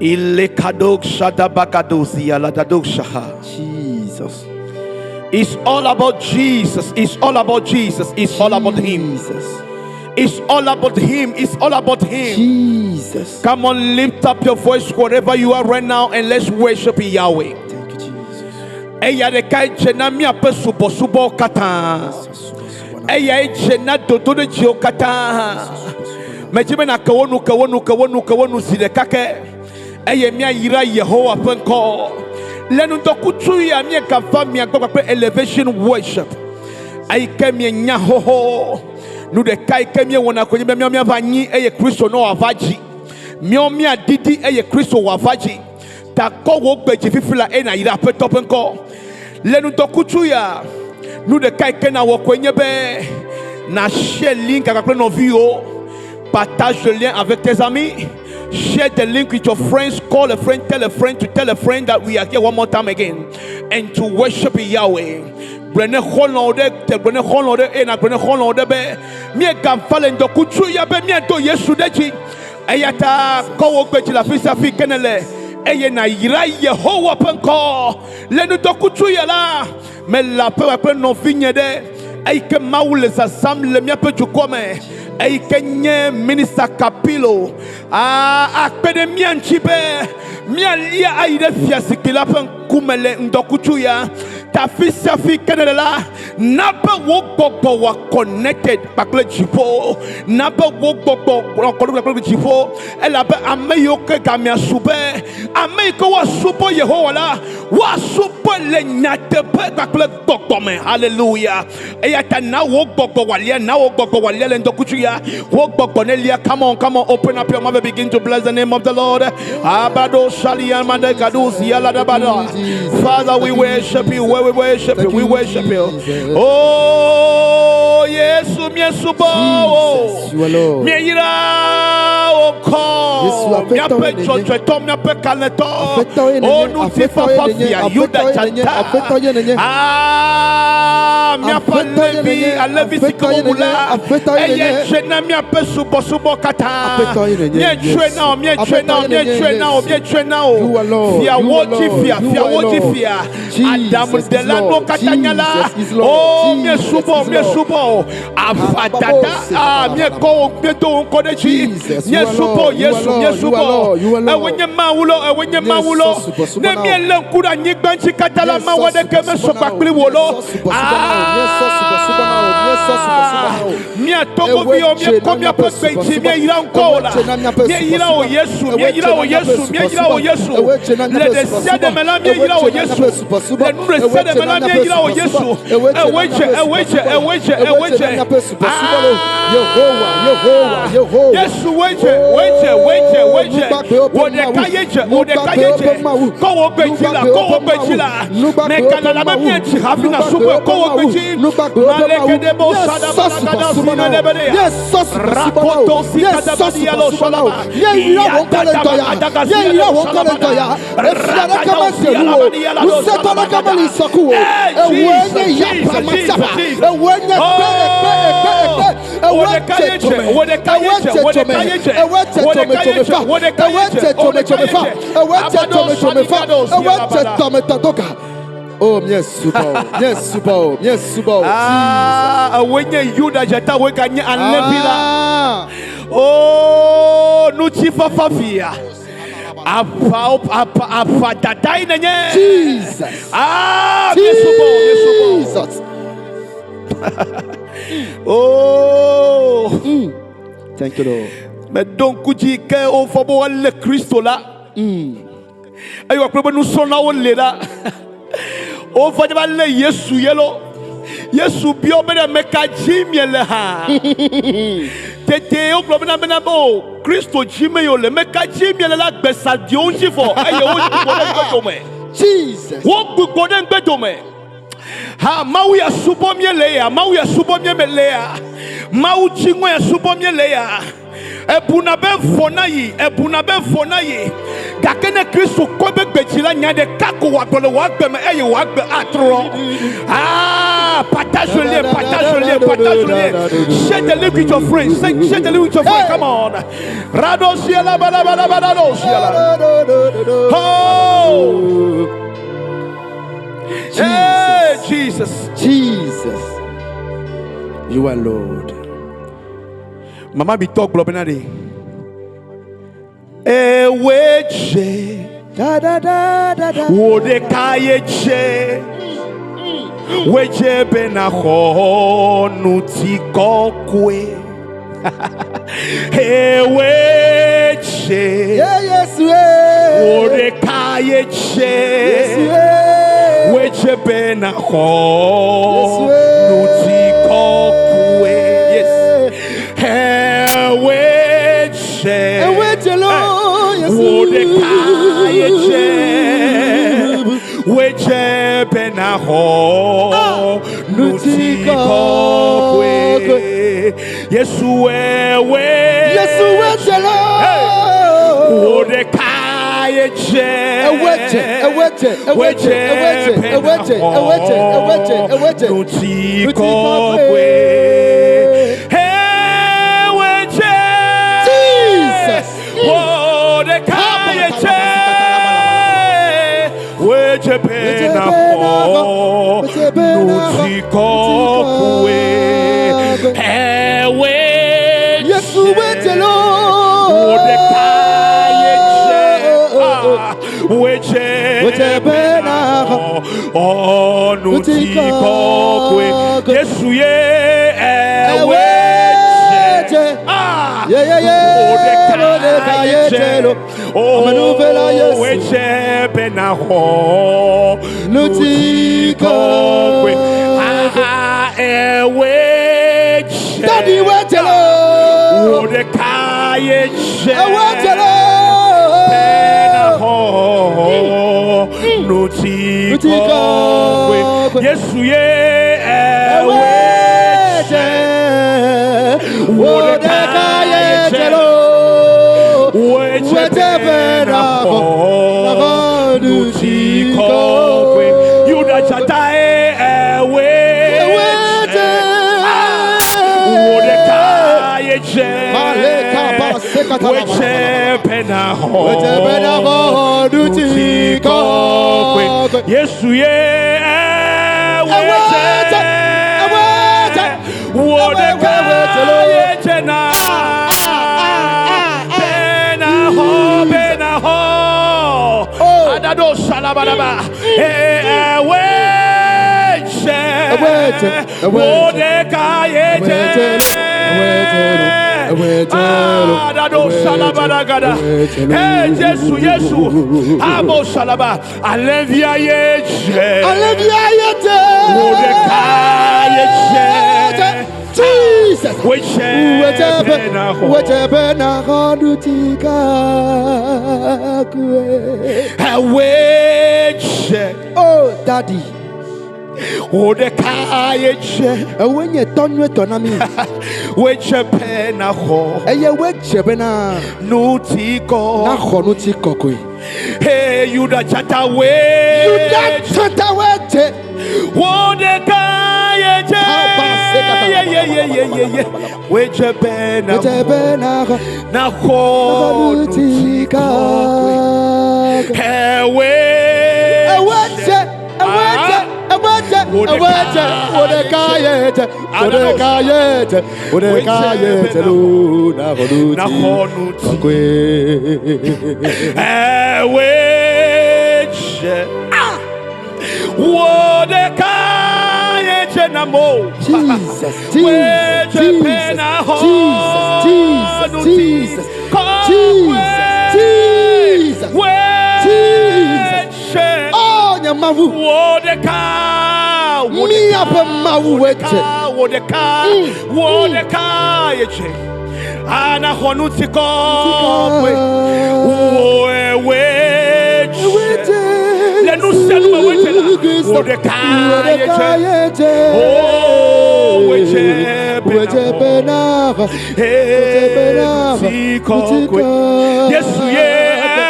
Ilekadok shadabagadosi aladadok shaha. Jesus. It's all about Jesus. It's all about Jesus. It's all about Him. Jesus. It's all about Him. It's all about Him. Jesus. Come on, lift up your voice wherever you are right now and let's worship Yahweh. Thank you, Jesus. Eya ɖekae dze na míaƒe subɔsubɔwo katã. Eyae dze na dodoɖedziwo katã. Medzi be nàke wo nu, ke wo nu, ke wo nu, ke wo nu zi ɖeka ke eye míayra Yehowa ƒe ŋkɔ. Le ŋdɔkutsu ya míegava mia gbɔ kpakple Elevation Worship eyi ke mienya xoxo. Nu ɖeka yi ke míewɔna koe nye be míawo míava anyi eye Kristo ne wòava dzi. Míawo míaɖiɖi eye Kristo wòava dzi. Ta kɔ wò gbe dzi fifi la eye nàyra Aƒetɔ ƒe ŋkɔ. Le ŋdɔkutsu ya, nu ɖeka yi ke nàwɔ koe nye be nàshare link kpakple nɔviwò. Partage le lien avec tes amis. Share the link with your friends. Call a friend, tell a friend to tell a friend that we are here one more time again and to worship Yahweh. Gblɔe ne xɔlɔ̃wo ɖe, te gblɔe ne xɔlɔ̃wo ɖe eye nàgblɔ ne xɔlɔ̃wo ɖe be míegava le ŋdɔkutsu ya be míado Yesu ɖe dzi. Eya ta kɔ wò gbe dzi le afi sia afi ke nèle eye nàyra Yehowa ƒe ŋkɔ. Le ŋdɔkutsu ya la, mele aƒe kpakple nɔvinye ɖe eyi ke Mawu le zazãm le míaƒe dukɔ me eyi ke nye Minister Kapilo. Aa, akpe ɖe mía ŋuti be míalia ayi ɖe fiazikpui la ƒe ŋkume le ŋdɔkutsu ya. Ta afi sia afi ke nèle la, na be wò gbɔgbɔ wòa connected kpakple dziƒo. Na be wò gbɔgbɔ wòa connected kpakple dziƒo. Elabe ame yiwo ke gamea su be ame yi ke woasubɔ Yehowa la, woasubɔe le nyateƒe kpakple gbɔgbɔ me. Hallelujah. Eya ta na wò gbɔgbɔ wòalia, na wò gbɔgbɔ wòalia le ŋdɔkutsu ya. Wò gbɔgbɔ nelia. Come on, come on, open up your mouth and begin to bless the name of the Lord. Abado shalia mande kadus yaladabada. Father, we worship you. We worship you. We worship you. Oh, Yesu, míesubɔ wò. Jesus, you are Lord. Míeyra wò ŋkɔ. Yesu, Aƒetɔ Míaƒe ye nènye. dzɔdzɔetɔ, míaƒe kalẽtɔ. Aƒetɔ ye O nènye, ŋutifafa Aƒetɔ ye nènye, fia, Yuda Aƒetɔ ye nènye, dzata. Aƒetɔ ye nènye. Ah, míaƒe Aƒetɔ ye alẽvi, nènye, alẽvi si ke Aƒetɔ ye wowu la, nènye, Aƒetɔ ye eye nènye. dze na míaƒe subɔsubɔ katã. Aƒetɔ ye nènye, Míetsɔe na wò, míetsɔe na wò, Aƒetɔ ye nènye, míetsɔe na wò, Yesu. míetsɔe na wò. You are Lord, Fia you wo are dzi Lord, fia, you fia are wo dzi Lord. fia. Jesus is Aɖaŋudela nuwo Lord, katã nya la. Jesus is Lord, Oh, Jesus míesubɔ, is Lord. míesubɔ wò. Aʋadada, ah, míekɔ wò, míedo wò ŋkɔ ɖe dzi. Jesus, you are Míesubɔ Lord, you are Yesu, Lord, you míesubɔ. are Lord, you are Lord. Ewòe nye Mawu lɔ, ewòe nye Mawu lɔ. Míesɔ subɔsubɔ Ne na wò. míelé ŋku ɖe anyigba ŋuti katã la, Mawu Míesɔ aɖeke mesɔ subɔsubɔ na wò, kpakple wò lɔ. míesɔ subɔsubɔ na wò, míesɔ subɔsubɔ na wò, míesɔ subɔsubɔ na wò. Mía togoviwo, Ewòe dze míekɔ na míaƒe míaƒe gbe dzi, subɔsubɔ. míeyra ŋkɔwò Ewòe la. dze na míaƒe Míeyra wò subɔsubɔ. Yesu, Ewòe míeyra dze wò na míaƒe Yesu, míeyra wò subɔsubɔ. Yesu. Ewòe dze na Le míaƒe ɖe sia ɖe subɔsubɔ. me la, Ewòe míeyra wò dze na Yesu. míaƒe subɔsubɔ. Le nu ɖe sia Ewòe ɖe dze me na la, míaƒe míeyra wò Yesu. subɔsubɔ. Ewòe dze na Ewòe dze, míaƒe ewòe dze, subɔsubɔ. ewòe dze, Ewòe ewòe dze na dze. míaƒe subɔsubɔ lo. Yehowa, Yehowa, Yehowa. Yesu woe dze, woe dze, woe dze, woe dze. Nugbagbewo ƒe Wò ɖeka Mawu. ye dze, wò ɖeka ye Nugbagbewo dze. ƒe Mawu. Kɔ wò gbe dzi la, kɔ wò gbe dzi la. Nugbagbewo ƒe Megalala be Mawu. míadzi hafi nàsubɔe, Nugbagbewo kɔ ƒe wò gbe Mawu. dzi. Nugbagbewo ƒe Mawu. Malekedebo Míesɔ sadabalagada subɔsubɔ na wò. sinelebede. Míesɔ subɔsubɔ na wò. Rakoto Míesɔ sikadabadialo subɔsubɔ na wò. salaba. Míeyra wò ŋkɔ le ŋdɔ ya. Míeyra wò ŋkɔ le ŋdɔ ya. Efia ɖeke mede nu o. Ŋusẽtɔ ɖeke meli sɔ ku o. Hey, Ewòe Jesus, nye Jesus, Yapramatsiaba. Jesus, Jesus. Ewòe nye kpe, ekpe, ekpe, ekpe. Wò Ewòe ɖeka dze ye dze, tome. wò ɖeka ye Ewòe dze, dze wò tome. ɖeka ye dze, Ewòe dze wò tome ɖeka ye tome dze, fa. wò ɖeka ye Ewòe dze, dze wò tome ɖeka tome ye fa. dze. Ewòe dze Abado tome tome fa. sadigado Ewòe dze sialabada. tome tɔdoga. Oh, míesubɔ wò, míesubɔ wò, míesubɔ wò. Ah, ewòe nye Yuda dzata, wòe ganye alẽvi la. Ah. Oh, ŋutifafa fia. Aʋawo, aʋa, aʋadadae nènye. Jesus. Ah, míesubɔ wò, míesubɔ wò. Jesus. Oh, Thank you, Lord. meɖo ŋku dzi ke wofɔ be woalé Kristo la. Eye wòakplɔ be nusrɔ̃lawo le la. Wova dze va lé Yesu ye lo. Yesu biɔ be ɖe ame ka dzi miele hã. Tete wogblɔ bena bena be o Kristo dzi me yewo le. Ame ka dzi miele la gbesaɖiwo ŋuti vɔ eye wogbugbɔ ɖe ŋgbedome. Jesus. Wogbugbɔ ɖe ŋgbedome. Ha Mawu ya subɔ míele ya. Mawu ya subɔ míele ya. Mawu dziŋɔ ya subɔ míele ya. Ebuna be vɔ na yi, ebuna be vɔ na yi. Gake ne Kristo kɔ be gbe dzi la, nya ɖeka ko wòagblɔ le wò agbe me eye wò agbe atrɔ. Ah! Ah, partage le lien, partage le lien, partage le lien. Share the link with your friends. Share the link with your friends. Come on. Rado siala bala bala bala do siala. Oh. Hey, Jesus. Jesus. You are Lord. Mama bi tɔ gblɔ bena ɖe. Ewe dze. Da da da da da. Wò ɖeka ye dze. Wòdze bena xɔ ŋutikɔkɔe. Ewe dze. Yeah, Yesu. Wò ɖeka ye dze. Yesu. Wòdze bena xɔ Yesu. ŋutikɔkɔe. Yes. Ewe dze. Ewe dze lo, Yesu. Wò ɖeka ye dze. Wòdze bena xɔ ŋutikɔkɔe. Yesu ewe. Yesu we dze lo. Wò ɖeka ye dze. Ewe dze, ewe dze, ewe dze, ewe dze, ewe dze, ewe dze, ewe dze, ewe dze. Ŋutikɔkɔe. Ewe dze. Jesus. Wò ɖeka ye dze. Wòdze bena xɔ ŋutikɔkɔe. Ewe Yesu we dze lo. Wò ɖeka ye dze. Ah, wòdze Wòdze bena xɔ ŋutikɔkɔe. Yesu ye ewe dze. Ah, Ye, ye, ye. wò ɖeka Wò ɖeka ye ye dze. dze lo. Oh, Amenuvela Yesu. wòdze bena xɔ Ŋutikɔkɔe. Ah, ewe dze. Daddy we dze lo. Wò ɖeka ye dze. Ewe dze lo. Bena xɔ ŋutikɔkɔe. Yesu ye ewe dze. Wò ɖeka ye dze lo. Wòdze bena xɔ ŋutikɔkɔe. Yuda dzatae ewe Ewe dze. dze. Wò ɖeka ye dze. Maleka ba sekata la ba. Wòdze bena xɔ Wòdze bena xɔ ŋutikɔkɔe. Yesu ye ewe Ewe dze. dze. Ewe dze. Wò ɖeka Ewe dze lo. ye dze na. Bena xɔ, bena xɔ. Oh. Adado salabalaba. Ewe dze. Ewe dze, ewe Wò dze. ɖeka ye Ewe dze. dze lo, ewe dze lo, ewe dze lo, Adado ewe dze, salabalagada. ewe dze lo. Hey, Jesu, Jesu. Amo salaba. Alẽvia ye dze. Alevia ye dze. Wò ɖeka ye dze. Jesus. Wòdze bena xɔ. Wòdze bena xɔ ŋutikɔkɔe. Ewe dze. Oh, Daddy. Wò ɖeka ye dze. Ewe nye tɔ nyuietɔ na mi. Wòdze bena xɔ. Eye woe dze bena Ŋutikɔ. naxɔ ŋutikɔkɔe. Hey, Yuda dzatawoe. Yuda dzatawoe dze. Wò ɖeka ye dze. Aba sekata. Ye ye ye ye ye ye. Wòdze bena Wòdze bena xɔ naxɔ ŋutikɔkɔe. Ewe Ewe dze. Ewe dze. Ewe dze. Ewe dze. Wò ɖeka ye dze. Wò ɖeka ye dze. Wò ɖeka ye dze loo. Naxɔ naxɔ ŋuti. ŋutikɔkɔe. Ewe dze. Wò ɖeka ye dze na mo. Jesus, Jesus, Jesus, Jesus, Jesus, Jesus, Jesus, Jesus. Oh, nye Mawu, Wò ɖeka. Wò míaƒe Mawu woe dze. Wò ɖeka. Wò ɖeka ye dze. Anaxɔ ŋutikɔkɔe. Wò ewe dze. Le nu sia nu me woe dze la, wò ɖeka ye dze. Oh, woe dze Woe dze bena bena xɔ. Hey, ŋutikɔkɔe. Yesu ye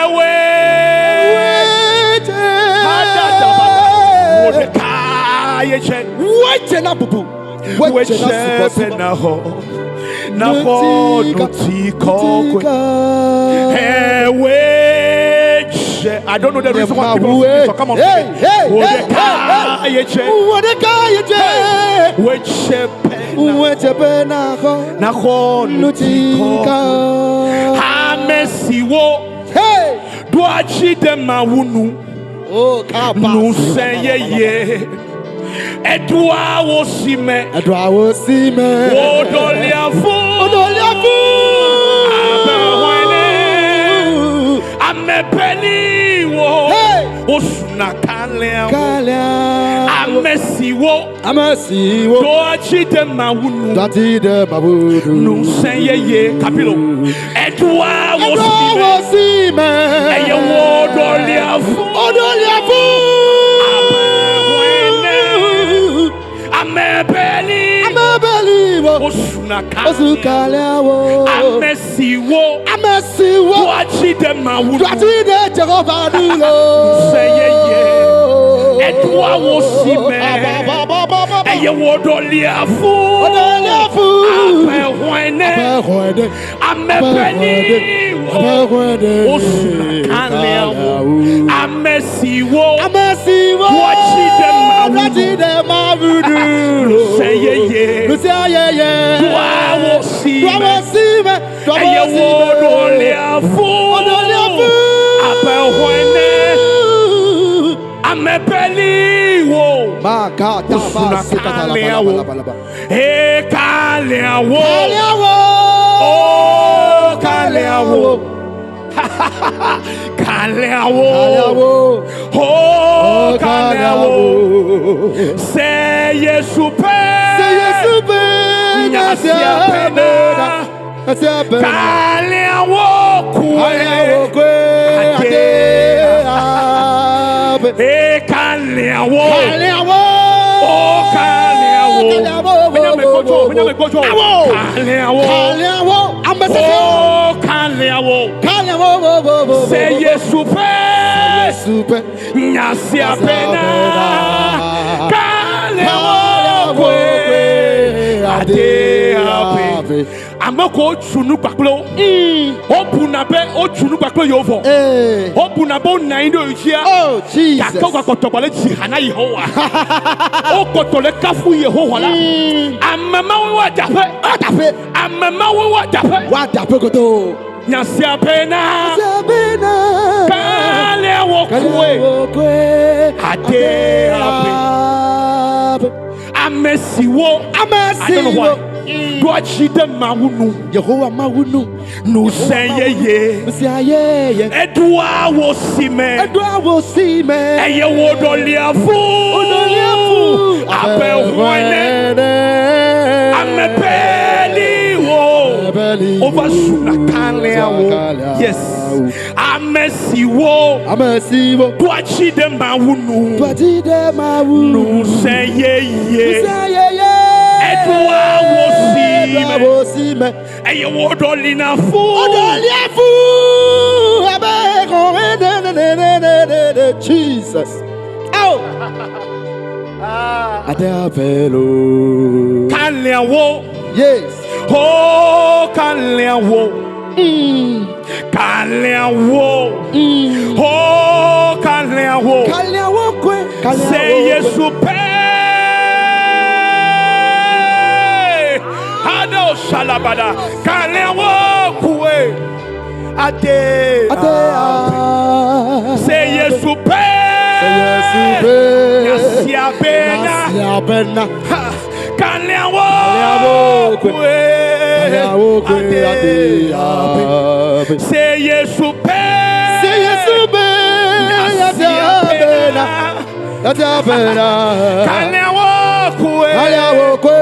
ewe. Adadabada. Wò ɖeka ye dze. Woe dze Woe dze na Wòe dze be subɔsubɔ. naxɔ naxɔ ŋutikɔkɔe. Ewe dze. I don't know the reason why people sing this song. Come on, Hey, sing it. hey, Wò hey, ɖeka hey, ye dze. Wò ɖeka ye dze. Wòe dze be Wòe dze be naxɔ naxɔ ŋutikɔkɔe. ŋutikɔkɔe. Ame siwo Hey! ɖoa dzi ɖe Mawu nu. Oh, kaba. Ŋusẽ yeye. Eɖoa wo si me. Eɖoa wo si me. Woɖɔlia fu. Woɖɔlia fu. Abe hɔ̃ ene. Ame beliwo. Hey! Wosuna kalẽawo. Kalẽawo. Ame siwo Ame siwo ɖoa dzi ɖe Mawu nu. ɖoa dzi ɖe Mawu nu. Ŋusẽ yeye kapilo. Eɖoa wo Eɖoa si me. wo si me. Eye woɖɔlia fu. Woɖɔlia fu. Abe hɔ̃ ene. Ame beli. Ame beliwo. Wosuna Wosu kalẽawo. kalẽawo. Ame siwo Ame siwo ɖoa dzi ɖe Mawu nu. ɖoa dzi ɖe Jehova nu loo. Ŋusẽ yeye. Eɖoa wo si me. Abababababa. Eye woɖɔlia fu. Woɖɔlia fu. Abe hɔ̃ ene. Abe hɔ̃ ene. Ame Abe hɔ̃ ene. beliwo. Abe hɔ̃ ene. Wosuna kalẽawo. Ame siwo Ame siwo ɖoa dzi ɖe Mawu ɖoa dzi nu. ɖe Mawu nu. Ŋusẽ yeye. Ŋusẽ yeye. Ɖoa wo si Ɖoa me. wo si me. Ɖoa wo Eye si me. woɖɔlia fu. Woɖɔlia fu. Abe hɔ̃ ene. Ame beliwo. Makata Wosuna ba sikata la ba la kalẽawo. ba la ba la ba. Ee kalẽawo. Kalẽawo. Oh, kalẽawo. Kalẽawo. Kalẽawo. Oh, kalẽawo. Se Yesu ƒe. Se Yesu ƒe Nya sia bena. Nya sia bena. Kalẽawo koe. Kalẽawo koe Ade ade abe. Ee kalẽawo. Kalẽawo. Oh, kalẽawo. Kalẽawo. Menya me gbɔdzɔ, menya me gbɔdzɔ. Awo. Kalẽawo. Kalẽawo. Ame sese. Oh, kalẽawo. Kalẽawo. Wo, wo, wo, wo, Se wo. Yesu ƒe. Yesu ƒe. Nya sia bena. Kalẽawo koe. Ade abe. Ame ko wotsu nu kpakple wo. Wobuna be wotsu nu kpakple yewo vɔ. Ee. Wobuna be wonɔ anyi ɖe yewo dzia. Oh, Jesus. Gake wogakpɔtɔ gba le dzi ha na Yehowa. Wokpɔtɔ le kafu Yehowa la. Ame mawoe woadaƒe. Woadaƒe. Ame mawoe woadaƒe. Woadaƒe godoo. Nya sia bena. Nya bena. Kalẽawo koe. Kalẽawo koe. Ade abe. Abe. Ame siwo. Ame I don't know siwo. why. Ɖoa dzi ɖe Mawu nu. Yehowa Mawu nu. Ŋusẽ yeye. Ŋusẽ yeye. Eɖoa wo si me. Eɖoa wo si me. Eye woɖɔlia fu. Woɖɔlia fu. Abe hɔ̃ ene. Ame beliwo. Wova zuna kalẽawo. Yes. Ame siwo. Ame siwo. Ɖoa dzi ɖe Mawu nu. Ɖoa dzi ɖe Mawu nu. Ŋusẽ yeye. Ŋusẽ yeye. Eɖoa wo si me. Eɖoa wo si me. Eye woɖɔlina fu. Woɖɔlia fu. Abe hɔ̃ ene ne Jesus. Ao. Ade abe loo. Kalẽawo. Yes. Oh, kalẽawo. Kalẽawo. Oh, kalẽawo. Kalẽawo koe. Se Yesu ƒe. Ado shalabada. Kalẽawo koe. Ade. Ade abe. Se Yesu ƒe. Se Yesu ƒe. Nya sia bena. Nya sia bena. Ha. Kalẽawo Kalẽawo koe. koe. Kalẽawo koe. Ade abe. Se Yesu ƒe. Se Yesu ƒe. Nya Nya sia sia bena. bena. Nya sia bena. Kalẽawo koe. Kalẽawo koe.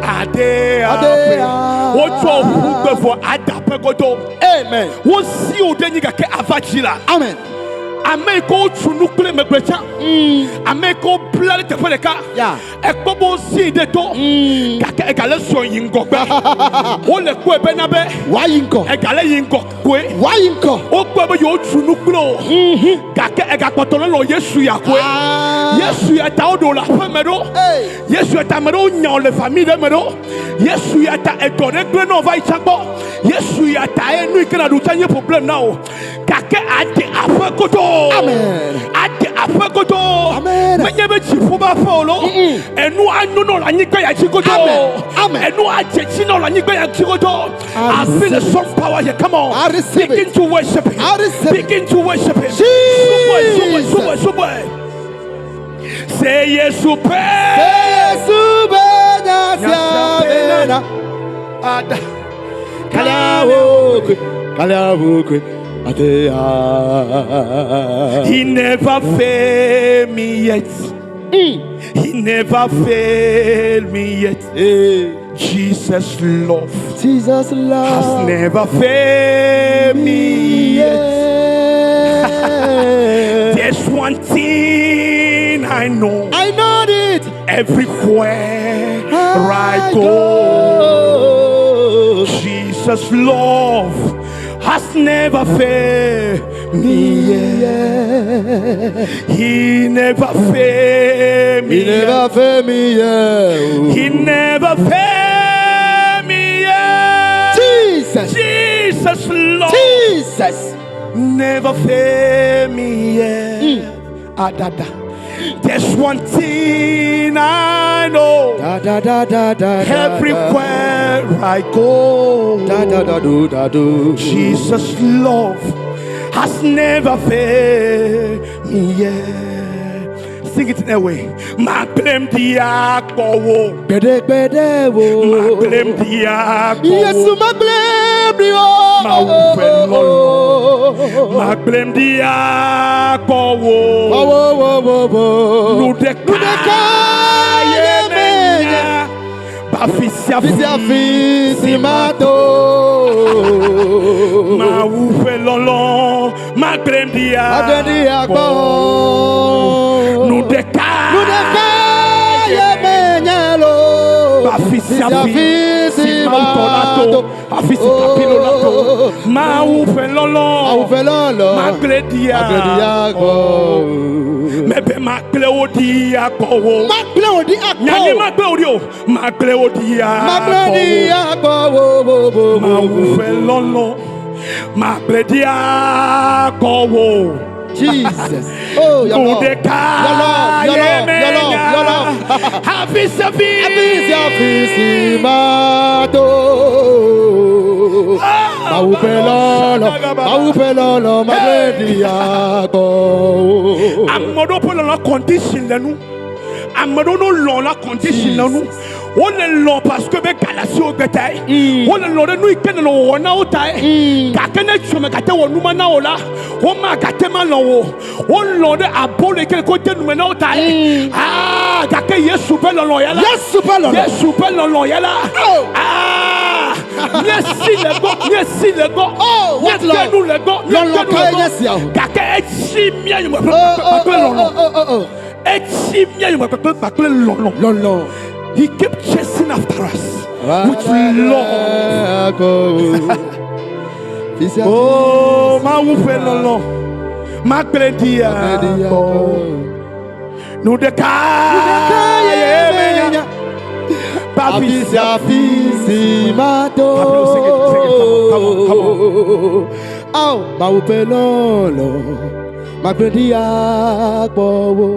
Ade Ade abe. abe. Wotsɔ ʋu gbe vɔ adaƒe godo. Amen. Wosi wo ɖe anyi gake ava dzi la. Amen. Ame yi ke wotsu nu kple megbe tsã. Ame yi ke wobla ɖe teƒe ɖeka. Ya. Ekpɔ be wosi ɖe to. Gake egale sɔ yi ŋgɔgbe. Wole kpɔe bena be Wòayi ŋgɔ. egale yi ŋgɔ koe. Wòayi ŋgɔ. Wokpɔe be yewotsu nu kple o. Gake egakpɔtɔ le lɔ Yesu ya koe. Ah. Yesu ya ta woɖo le aƒe me ɖo. Hey. Yesu ya ta ame ɖewo nya wò le famille ɖe me ɖo. Yesu ya ta edɔ ɖe gblẽ na wò va yi tsã gbɔ. Yesu ya ta ye nu yi ke nàɖu tsã nye problem na wò. Gake ade aƒe godoo. Amen. Ade aƒe godoo. Amen. Menye be dziƒo be aƒe o lo. Enu anyo na wò le anyigba ya dzi godoo. Amen. Amen. Enu adze dzi na wò le anyigba ya dzi godoo. I I feel the receive strong power here. Come on. I receive Begin it. to worship him. I receive it. Begin to worship him. Subway, subway, Jesus. subway, subway. Say Yesu pe. Yesu benya siabena. Ada. Kaliawokwe, kaliawokwe, atea. He never failed me yet. He never failed me yet. Hey. Jesus' love Jesus has love never failed me yet. yeah. There's one thing I know. I know it. Everywhere I go, go. Jesus' love has never failed me yet. Yeah. He never failed me He never yet. fail me, yeah. He never failed me yet. Jesus, Jesus' love Jesus. never fail me yet. Adada. There's one thing I know. Da da da da da. da, Everywhere I go, Da da da do da do. Jesus' love has never failed me yet. Sing it in a way. Ma blame the akpo. Gbede gbede wo. Ma blame the akpo. Yesu ma gbé mi o. Ma wù fẹ́ lọ́lọ́. Ma blame the akpo. Wo wo wo wo wo. Nu ɖeka Nu ɖeka ye ye menya. menya. Ba fisia Fisia fisi ma to. Mawu ƒe lɔlɔ̃ ma gblẽ ɖi Agbedi akpɔ. Nu ɖeka Nu ɖeka ye menya lo. Ba fisia Fisia fi si Mawu tɔ la to. Afi si kapilo la to. Mawu ƒe lɔlɔ̃ Mawu ƒe lɔlɔ̃. ma gblẽ ɖi Agbedi akpɔ. Mebe ma gblẽ wo ɖi akpɔ wo. Ma gblẽ wo ɖi akpɔ. Nyanye ma gblẽ wo ɖi o. Ma gblẽ wo ɖi Ma gblẽ akpɔ ɖi wo. akpɔ wo wo wo wo. Mawu ƒe lɔlɔ̃ ma gblẽ ɖi akpɔ wo. Jesus. Oh, your Nu love. ɖeka Your love, your ye love, your love, menya. your love. Hafi sia fi. Afisi afisi ma to. Mawu ƒe lɔlɔ̃, Mawu ƒe lɔlɔ̃, ma gblẽ ɖi akpɔ wo. Ame ɖewo ƒe lɔlɔ̃ condition le nu. Ame ɖewo no lɔ̃ la condition le nu. Wole lɔ̃ parce que be galasi wo gbe tae. Wole lɔ̃ ɖe nu yi ke nɔ wɔwɔ na wo tae. Gake ne tsɔme gate wɔ numa na wo la, womagate ma lɔ̃ wo. Wolɔ̃ ɖe abolo yi ke ko de nume na wo tae. Ah, gake Yesu ƒe lɔlɔ̃ ya la. Yesu ƒe lɔlɔ̃. Yesu ƒe lɔlɔ̃ ya la. Oh. Ah, míesi le gbɔ, míesi le gbɔ. Oh, what Míete love? nu le gbɔ, míete Lɔlɔ̃ nu le kae gbɔ. nye sia o? Gake etsi mía yome Oh, oh, kpakple oh, lɔlɔ̃. oh, oh, oh. Etsi mía yome kpakple lɔlɔ̃. Lɔlɔ̃. He kept chasing after us with love. Fisia Oh, Mawu ƒe lɔlɔ̃ magblẽ ɖi ɖi akpɔ. akpɔ. Nu ɖeka ye ye menya. menya. Ba Afisi afisi ma to. Pablo, sing it, sing it, come on, come on, Aw, Mawu ƒe lɔlɔ̃ magblẽ ɖi akpɔ wo.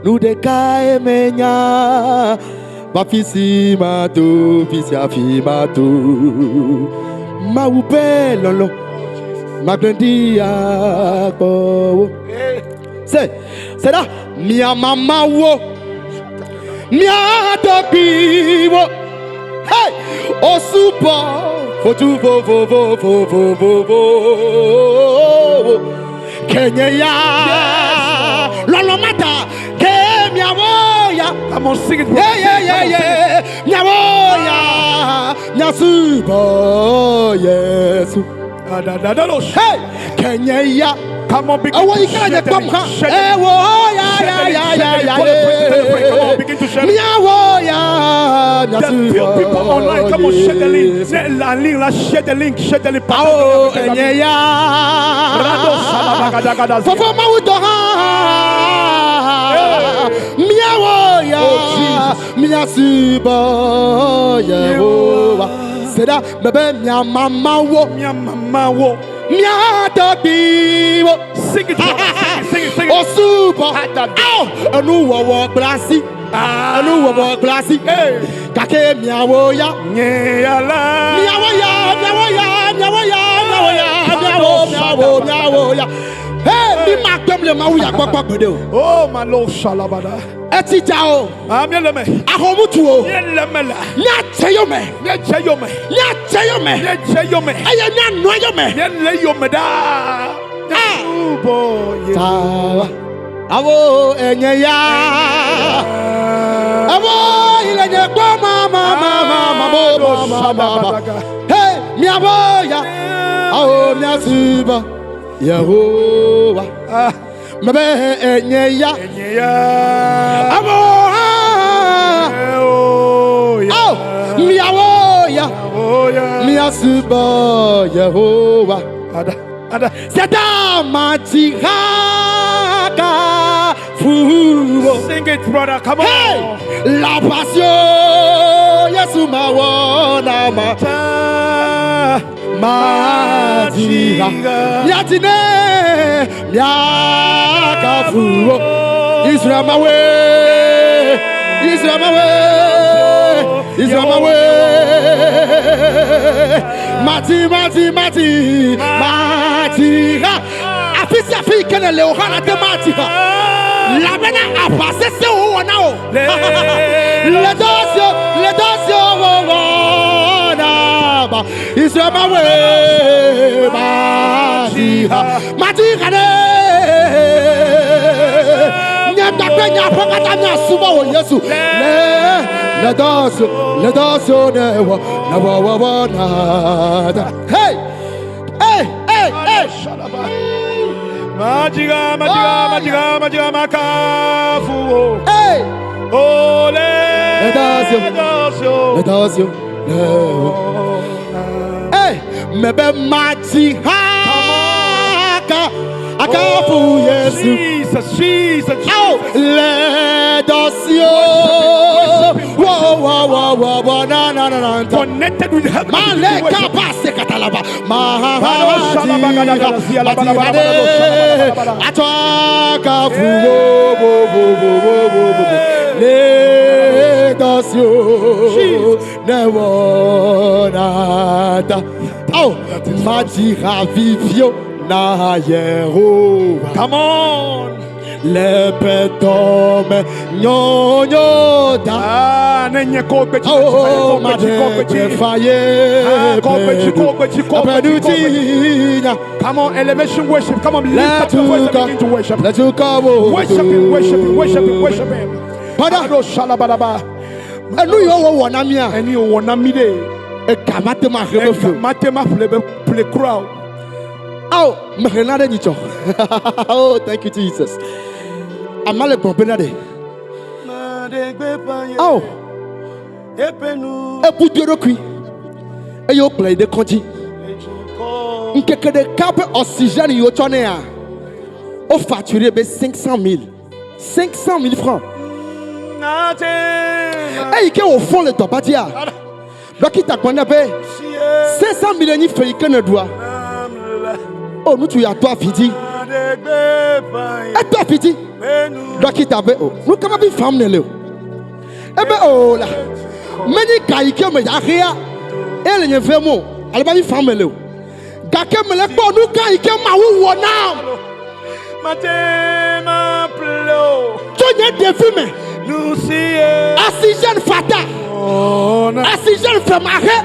Nu ɖekae menya. Va fisi ma to, fisi afi ma to. Mawu ƒe lɔlɔ̃ magblẽ ɖi akpɔ wo. Se, se ɖa, mia mamawo, mia tɔgbiwo, hey, osubɔ fotu vovovovovovovo, kenye ya, lɔlɔ ma ta, ke miawo ya, Come on, sing it. bro. ye ye ye Come on, ye, sing it. miawo ya, miasubɔ Yesu, Ah, da, da, da, da. hey, kenye ya. Come on, begin Ɛwɔ to yi ka share nye the kpɔm link. hã. Share the link. Ɛwɔ ya ya ya ya ya Call a friend, tell a friend. Come on, begin to share. Miawo ya The few people online, come on, share the link. miasubɔ Share la link, la share the link, share the link. Awo enye ya. Rado salabagadagada. Fɔfɔ mawu tɔ hã. Míasubɔ Yehowa. Se ɖa mebe mia mamawo. Mia mamawo. Mia tɔgbuiwo. Sing it, brother. Sing it, sing it, sing it. Wosubɔ. Ada. Ao! Enuwɔwɔ kple asi. Ah. Enuwɔwɔ kple asi. Hey. Gake miawo ya. Nye ya la. Miawo ya, miawo ya, miawo ya, miawo ya, miawo, miawo, miawo ya. Hey, mi ma gbem le Mawu ya kpɔkpɔ gbeɖe o. Oh, my Lord, shalabada. Etsi dza o, Ah, miele me. ahomutu o, Miele me la. miadze yome, Miedze yome. miadze yome, Miedze yome. eye mianɔ yome. Miele yome ɖaa. Ah. Míasubɔ Yehowa. Tawa, awo enye ya, awo ile nye kpɔ ma ma ma ma ma mo ma ma ma ma. Hey, miawo ya, awo miasubɔ Yehowa. Ah, Mebe enye ya, enye ya. awo ha, Oh, ya. awo miawo ya, Oh, ya. miasubɔ Yehowa. Ada, ada. Seta matihaka fuwo. Sing it, brother. Come on. Hey! La passion, Yesu mawona ma Ta- matiha. Miatine, miaka fuwo. Israel mawe, Israel mawe, Israel mawe. Mati, mati, mati, matiha. Afisi afi kene le ohana te matiha. Labena aʋa sesẽ wòwɔ na wò. Le dɔ si le dɔ si wòwɔ na ba. Israel mawe matiha. Matiha ɖe. Nye kpakple nye aƒe katã míasubɔ wò Yesu. Le le dɔ si le dɔ si ne wɔ ne wɔ wɔ wɔ na da. Hey! Hey! Hey! Hey! Shalaba. Majiga, majiga, majiga, majiga, makafu. Hey! Ole. Ledasio. Ledasio. Le dɔ si ne wɔ. Hey, mebe mati haka akafu Yesu. Jesus, Jesus, Au le dosio. Wo wo wo wo wo na na na na. Connected with heaven. Male kaba se katalaba. Ma ha Atwaka fu wo wo wo wo wo wo wo. Le dosio ne wo na ta. Oh, mati ravivio na Yehovah. Come on. Le petome nyonyo da. Ah, nenye kope chi. Oh, kope chi, kope chi. madre faye. Ah, kope chi, kope chi, kope chi, kope chi. Pedutina. Come on, elevation worship. Come on, lift up your voice and begin to worship. Let you go. Worship him, worship him, worship him, worship him. Brother. Ado shalabalaba. Enu yo wo wɔ na mia. Eni wo na mi de. Ega ma te ma he be fo. Mate ma ple be ple kura o. Aw, mehe na ɖe nyitsɔ. Oh, thank you Jesus. Ama le gbɔn bena ɖe. Aw, ebu do eɖokui eye wokplɔe yi ɖe kɔdzi. Ŋkeke ɖeka ƒe oxygène yi wotsɔ nɛa, wo facturé be 500 000. 500 000 francs. Eyi ke wòfɔ le dɔba dzia, dɔkita gblɔ nɛ be 500 000 nyi fe yi ke ne ɖua. O ŋutsu ya tɔ avi dzi. Etɔ avi dzi. Dɔkita be o, nu ka me vi fam ne le o. Ebe o la, menyi ga yi ke me ya xea, ele nye vem o, ale be vi fam me le o. Gake mele kpɔ nu gã yi ke Mawu wɔ nam tso nye ɖevi me. Oxygène fata, oxygène femaxe.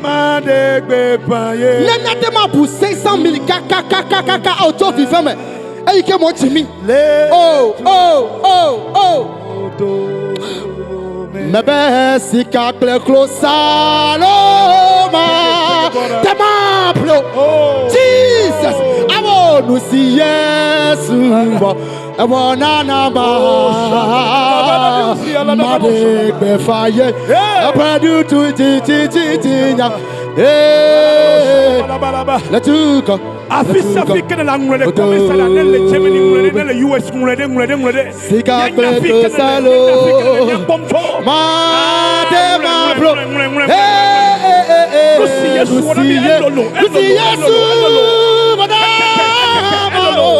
Ne míate ma bu 500 000 kakakakaka o tso vivɛ me eyi ke mɔ dzi mi. Oh, oh, oh, oh. Mebe sika kple klosalo ma tema ƒle o. Jesus, awo nu si Yesu wɔ, ewɔ nana ma. Ma ɖe gbeƒã ye, eƒe ɖuɖu dzi dzi dzi dzi nya. Hey, le dukɔ. Afi sia fi ke ne le aŋlɔe ɖe kɔmesa la ne le Germany ŋlɔe ɖe ne le US ŋlɔe ɖe ŋlɔe ɖe ŋlɔe ɖe. Sika Míanya kple fi ke ne le klosalo. míanya fi ke ne le míakpɔm tso. Mate Ah, mablo. ŋlɔe, ŋlɔe, ŋlɔe, ŋlɔe, Hey, hey, hey, hey. Nu si Yesu wɔ na mí, Nu si elolo, Nu si elolo, Yesu elolo, wɔ na elolo. mí.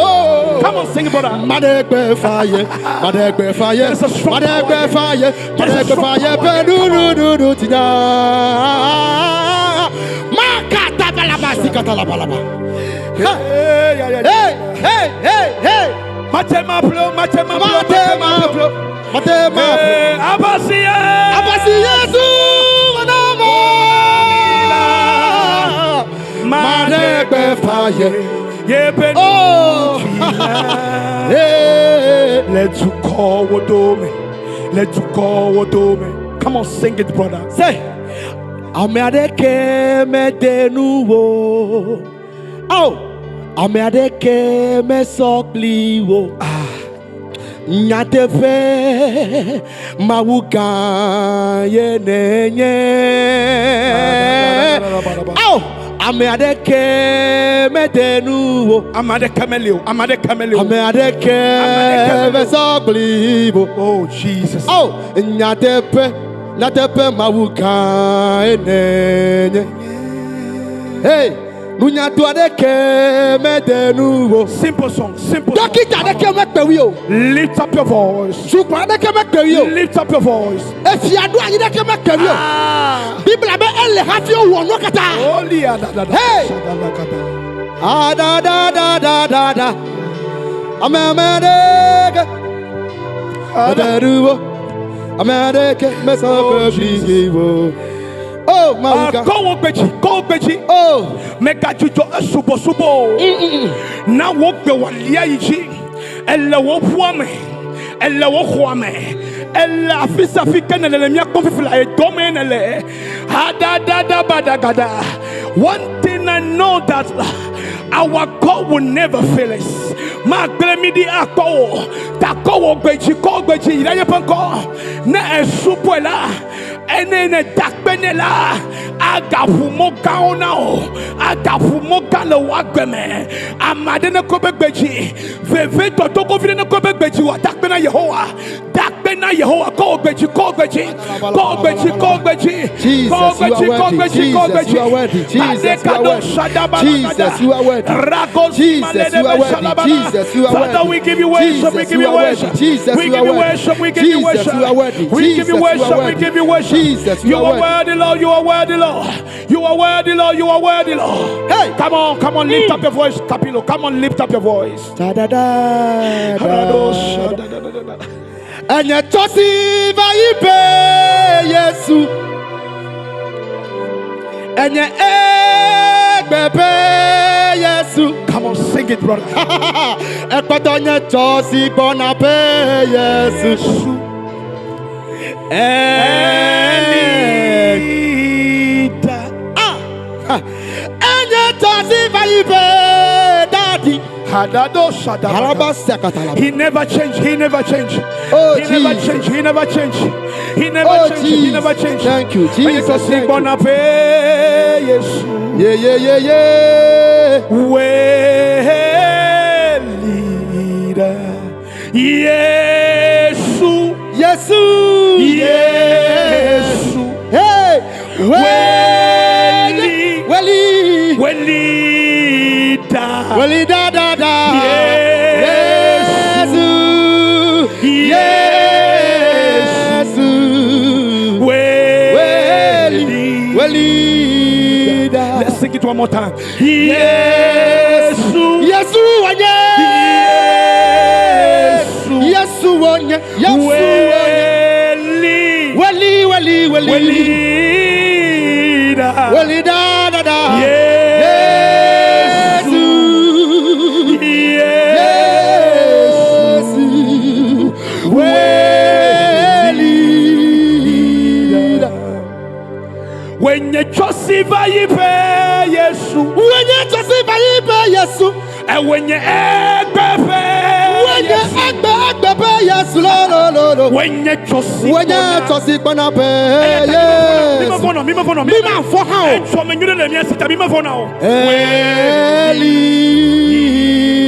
Come on, sing it, brother. Madegbe faye, madegbe faye, There's a strong madegbe power faye, There's a madegbe strong faye, power here. pe du du du du tinya. Makata balaba sikata la balaba. Hey, yeah, yeah, yeah. Hey, hey, hey, hey. Mate mablo, mate mablo, Mate mablo, mate mablo. Hey, Abasia. Abasi Yesu wanamo. Madegbe faye. Yebe Oh. Hey. Le dukɔ wo dome, le dukɔ wo dome. Come on, sing it, brother. Say, ame aɖeke mede nu wo. Ao, ame aɖeke mesɔ kpli wo. Nyateƒe Mawu gã ye nenye. Ao, ame aɖeke mede nu wo. Ame aɖeke meli o, ame aɖeke meli o. Ame aɖeke Ame aɖeke mesɔ kpli wo. Oh Jesus. Ao, nyateƒe nyateƒe Mawu gã ye nenye. Hey, nunyato aɖeke mede nu wo. Simple song, simple song. Dɔkita aɖeke mekpe wi o. Lift up your voice. Sukula aɖeke mekpe wi o. Lift up your voice. Efia ɖo anyi ɖeke mekpe wi o. Ah. Biblia be ele hafi wowɔ nuwo katã. Holy adadada. Hey. Shadalakada. Adadadadadada. Ame ame aɖeke mede nu wo. Ame aɖeke mesɔ Oh, kpe Jesus. kpli wo. Oh, Mawu Ah, gã. Kɔ wo gbe dzi, kɔ wo gbe dzi. Oh, Megadzudzɔ esubɔsubɔ o. Na wo gbe wòalia yi dzi. Ele wo ƒua me. Ele wo xɔa me. Ele afi sia afi ke nèle le mía kpɔm fifi le edɔ mee nèle. Hadadadabadagada. One thing I know that our God will never fail us. Magblẽ mí ɖi akpɔ o. Ta kɔ wò gbe dzi, kɔ wò gbe dzi yi ɖe eƒe ŋkɔ. Ne esubɔe la, ene ne dakpe nɛ la, agaʋu mɔ gãwo na wò. Agaʋu mɔ gã le wò agbe me. Ame aɖe ne kɔ eƒe gbe dzi, vevetɔ togovi ɖe ne kɔ eƒe gbe dzi wò dakpe na Yehowa. Dakpe na Yehowa. Kɔ wò gbe dzi, kɔ wò gbe dzi, kɔ wò gbe dzi, kɔ wò gbe dzi, kɔ wò Jesus, gbe you dzi, are kɔ wò gbe worthy. dzi, kɔ wò gbe Jesus, you dzi. are worthy. Jesus, you are Adekado worthy. shadabalagada. Jesus, you are worthy. Ragos Jesus, you are worthy. Jesus, you are Father, worthy. we give you worship. We Jesus, give you you are worthy. worship. Jesus, We you give are you worthy. worship. We give you Jesus, worship. you are worthy. We give Jesus, you you are worship. We worthy. give you worship. Jesus, you You are are worthy. worthy, Lord. You are worthy, Lord. You are worthy, Lord. You are worthy, Lord. Hey. Come on, come on, lift up your voice, Capilo. Come on, lift up your voice. Da da da Harado da. shadadadadada. Enye tɔsi va yi be Yesu. Enye egbe be Yesu. Come on, sing it, brother. Ekpɔtɔ nye tɔsi gbɔna be Yesu. Elida. Ah! Enye tɔsi va yi be Dadi. Hadado shadabada. Haraba sakatalaba. He never changed. He never changed. Oh, he never Jesus. changed. He never changed. He never Oh, changed. He Jesus. never changed. Thank you, When you Jesus. sing Thank you. born up, Yesu. Yeah, yeah, yeah, yeah. Welida. Yesu. Yesu. Yesu. Hey. Weli. Weli. Weli. Welida. Weli da da da. Yesu. Yesu. Yesu. Weli. Weli. Weli da. Let's sing it one more time. Yesu. Yesu wanye. Yesu. Yesu wanye. Yesu wanye. Weli. Weli weli weli. Welida. Weli da da da. Yesu. Yesu. Yesu. Weli. Da. Wenye chosi vayipe Yesu. Wenye tɔsi va yi be Yesu. Ewenye egbepe Wenye Yesu. egbe egbe be Yesu lo lo lo lo. Wenye tsɔsi Wenye gbɔna. tsɔsi gbɔna be Eya ta mi Yesu. mevɔna o, mi mevɔna o, Mi ma vɔ̃ hã o. Etsɔ me nyui ɖe le mía si ta mi mevɔna o.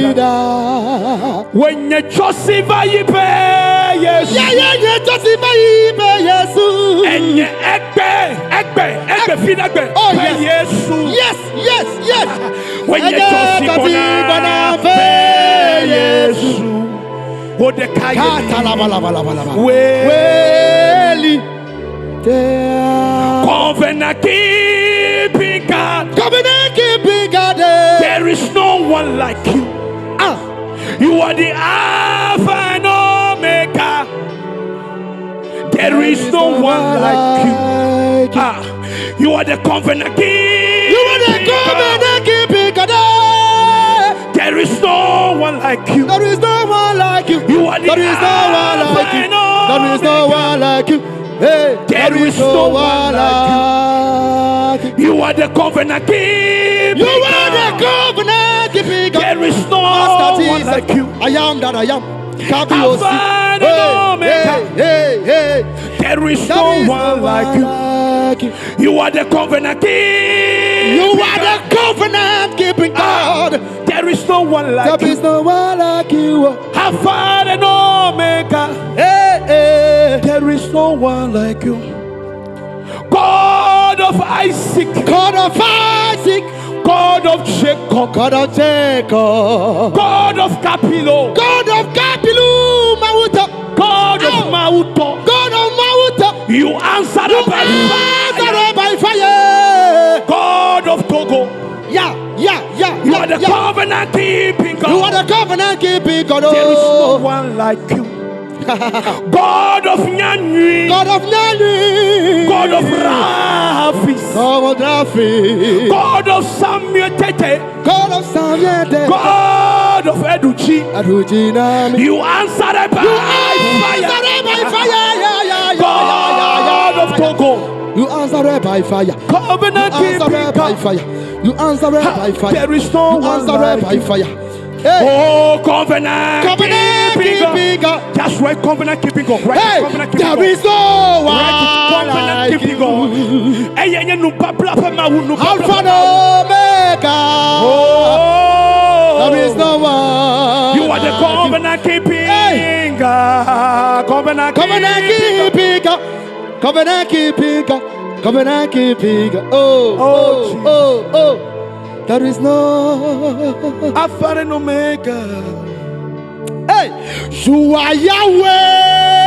Elida. Wenye tsɔsi va yi be Yesu. Yeye nye tsɔsi va yi be Yesu. Enye egbe, egbe, egbe fi ɖe gbe. Oh, Be yes. Yesu. Yes, yes, yes. Wenye Enye tsɔsi tsɔsi gbɔna gbɔna be be Yesu. Yesu. Wo ɖeka ye li. Katalabalabalaba. We. Weli. Tea. Covenant keeping God. Covenant keeping God. There is no one like you. Ah. You are the Alpha and Omega. There is no one like you. like you. Ah, you are the covenant keeping. You are the covenant keeping God. There is no one like you. There is no one like you. You are the There is no one like you. Alpha and There is no Omega. one like you. Hey, There is no one like you. You are the covenant keeping. You are the God. covenant keeping God. There is no Master one Jesus. like you. I am that I am. Kabiyosi. Alpha and Hey, Omega. hey, hey, hey. There is There no is one like you. like you. You are the covenant keeping. You are the covenant keeping Ah. God. There is no one like There you. is no one like you. Alpha and Omega. Hey, hey. There is no one like you. God of Isaac, God of Isaac, God of Jacob, God of Jacob, God of Kapilo, God of Kapilu Mawuta, God of Ow. Mauto. God of Mawuta, You answered you by fire. answered by fire. God of Togo. Yeah, yeah, yeah, You yeah, are the yeah. covenant keeping You are God. the covenant keeping God. There is no Oh. one like you. God of Nyanui, God of Nani, God of Rafis, God of Rafi, God of Samuel Tete, God of Samuel, God of Educhi. Arujinami. You answered by You fire. answered by fire. Yeah, yeah, yeah, yeah, God yeah, of yeah. Togo. You answered by fire. Covenant You answered keeping by God. fire. You answered by fire. There is no You one answered like by you. fire. Hey, Oh, covenant, covenant keeping God. keeping God. Just write covenant keeping God. Write Hey, covenant keeping there God. is no Write one covenant like keeping God. you. Eye nye nubabla ƒe Mawu, nubabla Alpha ƒe and Mawu. Omega. Oh, There is no one. You are the like you. covenant keeping Hey. God. Covenant, Covenant keeping God. keeping God. Covenant keeping God. Covenant keeping God. Oh, Oh, oh, Jesus. oh, oh. There is no. Alpha and Omega. Hey, you are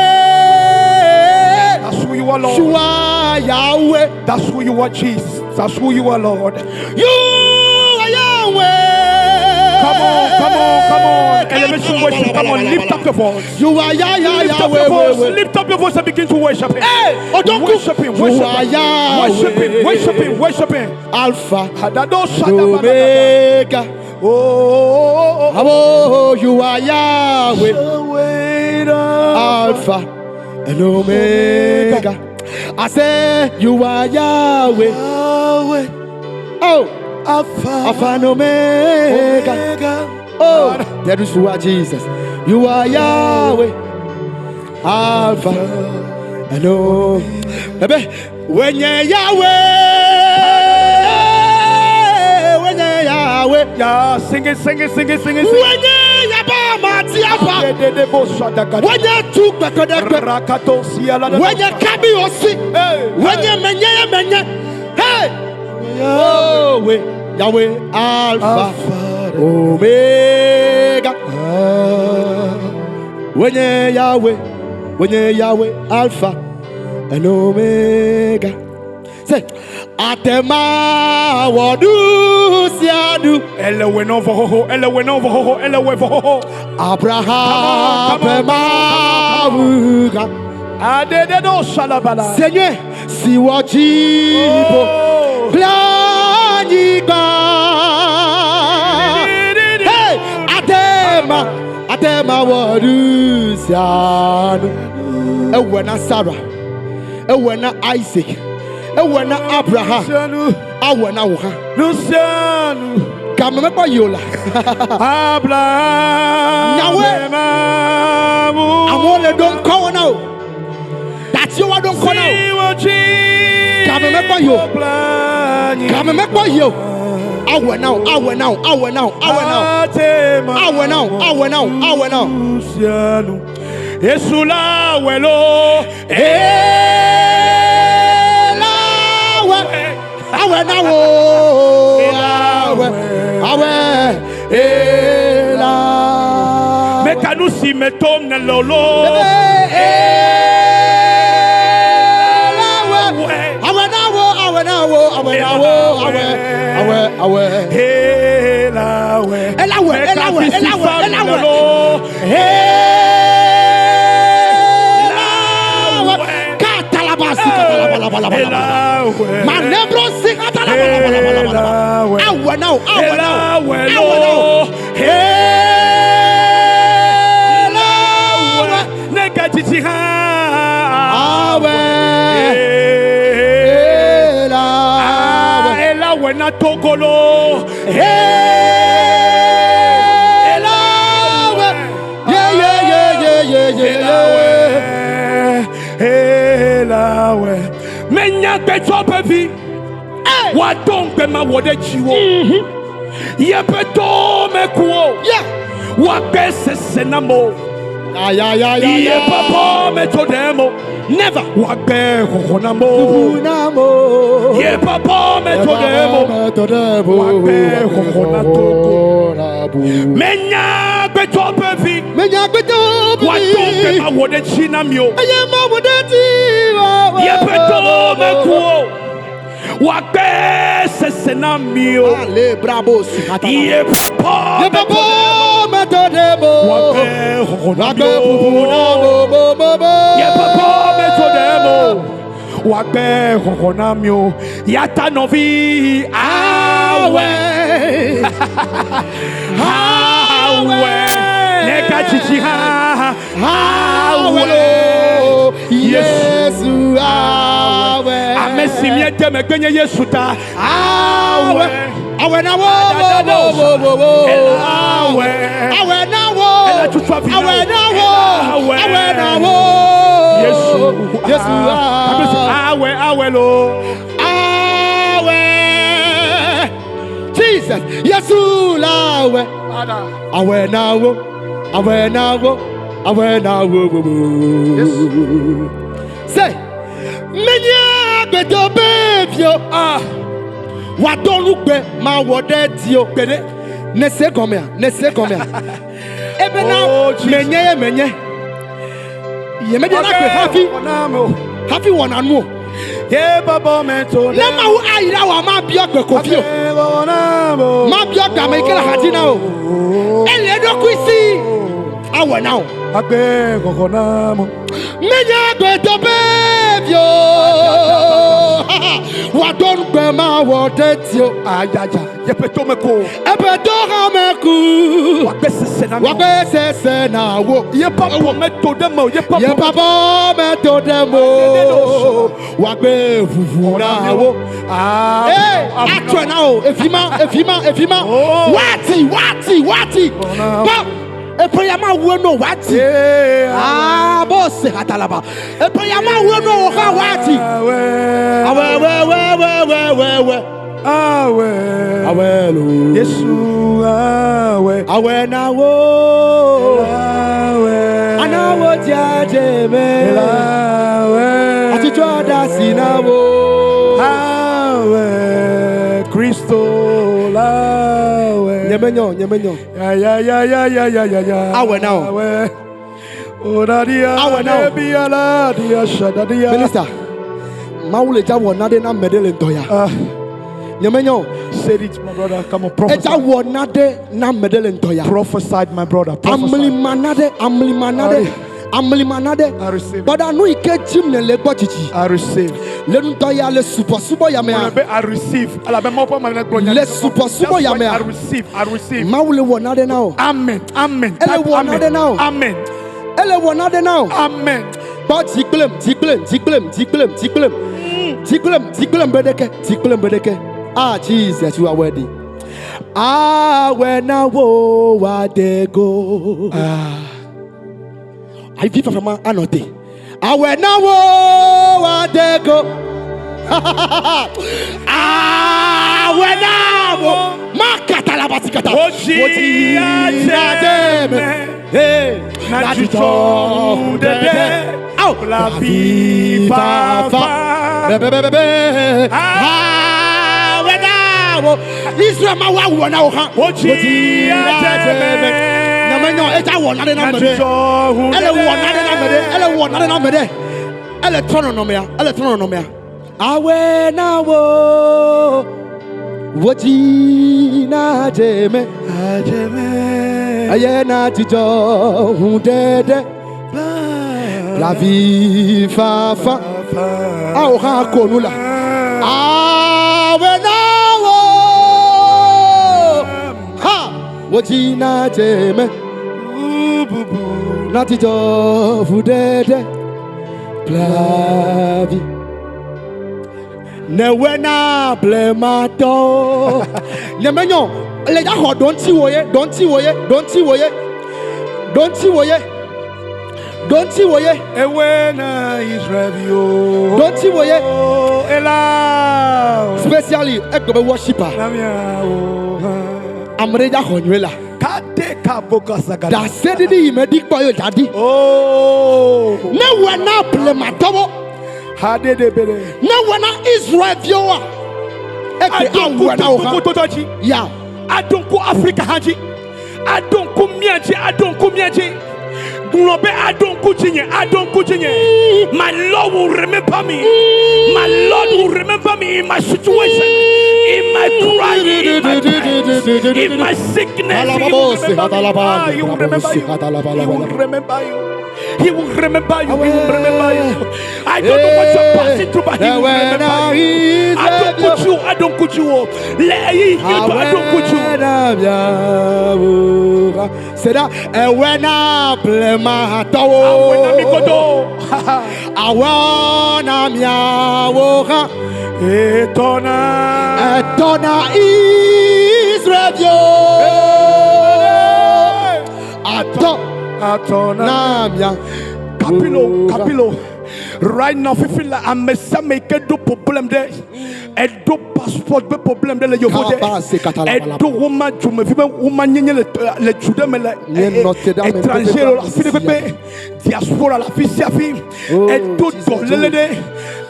Yahweh. That's who you are, Lord. You are Yahweh. That's who you are, Jesus. That's who you are, Lord. You are Yahweh. Come on, come on, come on. Elevation worship. Come on, lift up your voice. You are Yah, Yah, Lift up Yahweh. your voice. Lift up your voice and begin to worship Him. Hey, Odoku. Worship Him. You Worship are Him. Yahweh. Worship Him. Worship Him. Worship Him. Alpha, Hadado shadabalagada. Omega. Oh, oh, oh, Oh, you are Yahweh. oh. Alpha and Omega. I say you are Yahweh. Yahweh, Oh, Alpha, Alpha and Omega. Omega. Oh, that is who are Jesus. You are Yahweh. Alpha and Omega. Baby, when you Yahweh, when you Yahweh, Yeah, sing it, sing it, sing it, sing it, sing it. when you Yabba Matiapa, Dedebo shadagada. when you took the Rakato sialada. when you Kabiosi, Hey, when hey. you menye menye, hey, oh, we Yahweh Alpha, Alpha, Omega. When you Yahweh, when you Yahweh Alpha and Omega. Say, Atema wadu siadu Elewe no vohoho, elewe no vohoho, elewe vohoho. Abraham Come on, come mawuga. Adededo shalabala. Seigneur, si wajibo Oh. planyigba. Hey, Atema, Atema wadu siadu. Ewe na Sarah, ewe na Isaac, ewe na Abraham, Luciano, awɛ na wo ha. Luciano. Game mekpɔ yi o la. Abraham Nyawoe. ƒe Mawu. Amewo le ɖo ŋkɔwo na wò. Tatiwo woaɖo ŋkɔ na wò. Siwo dzi Game mekpɔ yi o. wobla anyi. Game mekpɔ yi o. Awɔe na wò, awɔe na wò, awɔe na wò, awɔe na wò. Ate ma Awɔe na wò, awɔe na wò, awɔe na wò. nu sia nu. Yesu la wɔe lo. Elawɛ, awɔe na wò, awɔe, awɔe, elawɛ. Meka nu si me tom nèle o lo. Elawɛ, awɔe na wò, awɔe na wò, awɔe na wò, awɔe, awɔe, awɔe. Elawɛ. Elawɛ, Meka elawɛ, fi si elawɛ, fam elawɛ. nèle lo. Elawɛ. Katalabasi, katalabalabalabala. Elawɛ. Manebro si katalabalabalabala. Elawɛ. Awɔe na wò, awɔe na wò, Elawɛ awɔe na wò. lo. Elawɛ. Nega dzidzi hã. Awɛ. Elawɛ. Elawɛ na Togolo. Elawɛ. Ye ye ye ye ye ye ye. Elawɛ. Menya gbetsɔ ƒe vi. Woado ŋugbe ma wɔ ɖe dziwò. Yeƒe towo meku o. Yeah. Woagbe sese na mo. Ya ya ya ya Yeƒe ya. bɔ metso ɖe eme o. Never. Woagbe xɔxɔ na mo. Namo. Yeƒe bɔ metso ɖe eme o. Woagbe xɔxɔ na Togo. Menya gbetsɔ ƒe vi. Menya gbetɔ Woado ŋugbe ma wɔ ɖe dzi na mi o. Eye ma wɔ ɖe dzi wo. Yeƒe towo meku o. Woagbe sese na mi o. Ale bravo si kata. Yeƒe bɔ Yeƒe metso bɔ metso ɖe mo. Woagbe xɔxɔ na mi Woagbe o. ʋuʋu na mo mo mo mo. Yeƒe bɔ metso ɖe eme o. Woagbe xɔxɔ na mi o. Yata nɔvi awɛ. Awɛ. Neka tsitsi hã. Awɛ lo. Yesu awɛ. Ame si míede megbe nye Yesu ta. Awɛ. Awɛ na wo wo wo wo wo wo. Elawɛ. Awɛ na wo. Ela tutu avi na Awɛ wo. na wo. Elawɛ. Awɛ na wo. Yesu. Yesu Kabisi awɛ. awɛ awɛ lo. Awɛ. Jesus. Yesu lawɛ. Awɛ na wo. Awɛ na wo. Awɛ na wo wo wo. Say. Menye agbedo bevio. Ah. Wàdó nugbe ma wɔ ɖe di o. Gbede. Nese gɔmea, nese gɔmea. Ebe na Oh, Jesus. menye ye menye. Yemebia na gbe hafi Xɔxɔ na mi o. hafi wɔna nu o. Ye bɔbɔ metso ɖe. Ne Mawu ayra wò, ma biɔ gbe kofi o. Xɔxɔ na mi o. Ma biɔ gbe ame yi ke le ha dzi na o. Ele eɖokui si awɔ na o. Agbe xɔxɔ na mi o. Menye agbetɔ be vio. Wàdó nugbe ma wɔ ɖe di o. Ajaja. Yeƒe to me ko. Eƒe to hã me ku. Wòagbe sese na mi o. Wàgbe sese na wo. Yeƒe abɔ meto ɖe me o. Yeƒe abɔ Ye baba me to ɖe mo. Wàgbe ʋuʋu na wo. Ah. Ee, atsɔe na wo. Evi ma, evi ma, evi ma. Oh. Wati, wati, wati. Bɔ, eƒe ya ma wu enu o, wati. Ah, bɔ se hatalaba. Eƒe ya ma wu enu o, hã wati. Awɛ. Awɛ, wɛ, wɛ, wɛ, wɛ, wɛ, wɛ. Awɛ. Awɛ lo. Yesu awɛ. Awɛ na wo. Awɛ. Anawo dzadze me. Awɛ. Atitsɔ adasi na wo. Awɛ. Kristo lawɛ. Nyemenyɔ, nyemenyɔ. Ya ya ya ya ya ya ya ya. Awɛ na wo. Awɛ. Odadia. Awɛ na wo. Nebiala dia shadadia. Minister, Mawu le dza wɔ naɖe na ame ɖe le ŋdɔ ya. Ah, Nyemenyɔ o. say it, my brother. Come on, prophesy. Edza wɔ naɖe na ame ɖe le ŋdɔ ya. Prophesy, my brother. Prophesy. Amlima naɖe, amlima naɖe, amlima naɖe. I receive. it. Gbɔɖa nu yi ke dzim nèle gbɔ dzidzi. I receive. Le ŋdɔ ya le subɔsubɔ ya mea. Be I receive. Alabe mo pa ma le gblɔ nya Le ɖe. subɔsubɔ ya That's why mea. I receive. I receive. Mawu le wɔ naɖe na wo. Amen. Amen. Ele Type wɔ amen. naɖe na wo. Amen. Ele wɔ naɖe na wo. Amen. Kpɔ dzi gblem, dzi gblem, dzi gblem, dzi gblem, dzi gblem. Dzi gblem, dzi gblem be ɖeke, dzi gblem be ɖeke. Ah, Jesus, you are worthy. Awɛ na wo wòade go. Ayi vi fafa ma anɔ te. Awɛ na wo wòade go. Awɛ na wo makata la basikata. Wodzi adze me. Hey, Na dzidzɔ ɖeɖe. Aw. La vi fafa. Bebebebe. Awɛ na wo. Israel ma wa wɔ na wo hã. Wodzi adze me. Nyame nyɔ edza wɔ nane na Na ame ɖe. dzidzɔ Ele wɔ nane na ame ɖe. Ele wɔ nane na ame ɖe. Ele trɔ nɔnɔmea. Ele trɔ nɔnɔmea. Awɛ na wo. Wodzi na dze me. Adze me. Eye na dzidzɔ ʋu ɖeɖe. La vi fafa. Awo hã ko nu la. Awɛ na wo. Ha! Wodzi na dze me. Na dzidzɔ ʋu ɖeɖe. Plavi. Newɛ na blematɔwo. Nyemenyɔ le ya xɔ ɖoŋtsi wo ye, ɖoŋtsi wo ye, ɖoŋtsi wo ye, ɖoŋtsi wo ye, ɖoŋtsi wo ye, Ewe na Israelviwo. ɖoŋtsi wo ye. Ela. Specially egbe be worshiper. Na miawo hã. Ame ɖe dza xɔ nyuie la. Kate kaboka sagada. Ɖase ɖiɖi yi me ɖi kpɔ ye dza ɖi. Oh. Newɛ na blematɔwo. Hadedebele. Newɛ na Israelviwoa. Egbe awɔe na wo hã. Aɖo ŋku totɔ dzi. Ya. Aɖo ŋku Afrika hã dzi. Aɖo ŋku mía dzi. Aɖo ŋku mía dzi. Gblɔ be aɖo ŋku dzinye. Aɖo ŋku dzinye. My Lord will remember me. My Lord will remember me in my situation, in my crying, in my pain, in my sickness. He will remember me. Ah, he will remember you. He will remember you. He will remember you. He will remember you. I don't know what you're passing through, but he will remember you. I don't put you. I don't put you. I don't put you. Sera ewɛ na blematɔwo. Awɛ na mi kodo. Awɛ na miawo hã. Etɔna. Etɔ na Israelviwo. Atɔ Atɔna. na mia. Kapilo, Kapilo. Right now, fifi la ame sia ame yi ke ɖo problem ɖe, eɖo passport be problem ɖe le yevo ɖe, Kaba se katala bala. eɖo woma dzumevi be woma nyenye le le du ɖe me le Nye nɔ te ɖe ame étranger le afi ɖe sia. kpekpe, diaspora le afi sia afi, Oh, eɖo Jesus, dɔléle ɖe,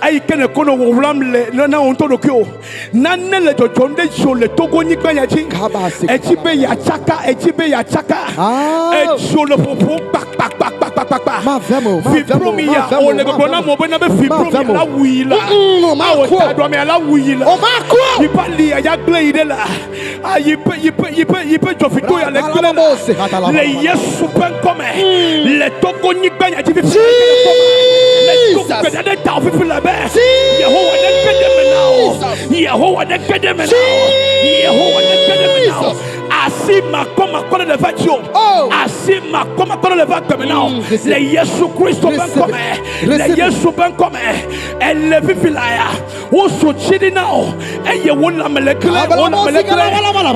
eyi ke ne kɔ nɔ wɔwlam le ne na wo ŋutɔ ɖokuiwò, nane le dzɔdzɔm ɖe dziwò le Togo nyigba ya dzi, Kaba se etsi katala be yeatsaka, etsi be yeatsaka, Ah. edziwò le ƒoƒom kpakpakpakpakpakpa. Ma vem o, ma vem o, Fibromi ma ya vem o, o le ma gbɔgblɔ vem na o. amewo bena be Ma fibromi vem o. la wui la Mm, ma awɔ ku o. taɖuamea la wui la O ma ku o. yiƒe ali ya ya gblẽ yi ɖe la ah yiƒe yiƒe yiƒe yiƒe dzɔfito ya le gblẽ la le Yesu ƒe ŋkɔme le Togo nyigba ya dzi fifi le to Jesus. gbe ɖa ɖe ta wo fifi la be Yehowa ne ge ɖe me na wo Yehowa ne ge ɖe me na wo Yehowa ne ge ɖe me na wo Jesus. asi makɔmakɔ ɖe le va dzi o Oh. asi makɔmakɔ ɖe le va gbeme na wo Receive. le Yesu Kristo ƒe Receive. ŋkɔme le Receive. Yesu ƒe ŋkɔme ele fifi la ya woso tsi ɖi na wo eye wo lãme le klẽ wo lãme le klẽ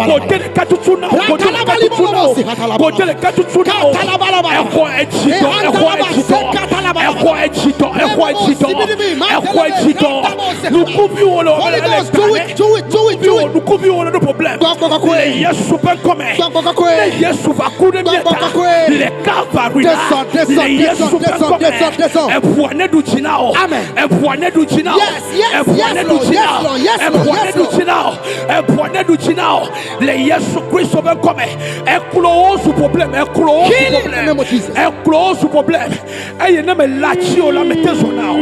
kote ɖeka tutu na wo kote ɖeka tutu na wo kote ɖeka tutu na wo exɔ etsi dɔ exɔ etsi dɔ exɔ etsi dɔ exɔ etsi dɔ exɔ etsi dɔ nukuviwo le Holy ele Ghost, do it, do it, do it, do it. nukuviwo le ɖo problem Gbɔgbɔ kɔkɔe. le Yesu ƒe ŋkɔme Gbɔgbɔ kɔkɔe. ne Yesu va ku ɖe mía Gbɔgbɔ ta kɔkɔe. le Calvary la Descends, descends, le Yesu descends, ƒe descends, descends, ŋkɔme descends. eʋua ne ɖu dzi na wo Amen. eʋua ne ɖu dzi na wo Yes, yes, eʋua yes, ne ɖu Lord, dzi yes, na wo Lord, yes, Lord, eʋua ne yes, ɖu Lord. dzi na wo eʋua ne ɖu dzi na wo le Yesu Kristo ƒe ŋkɔme eklo wo su problem eklo wo su Healing in the problem name of Jesus. eklo wo su problem eye ne me le atsi o la me te zɔna o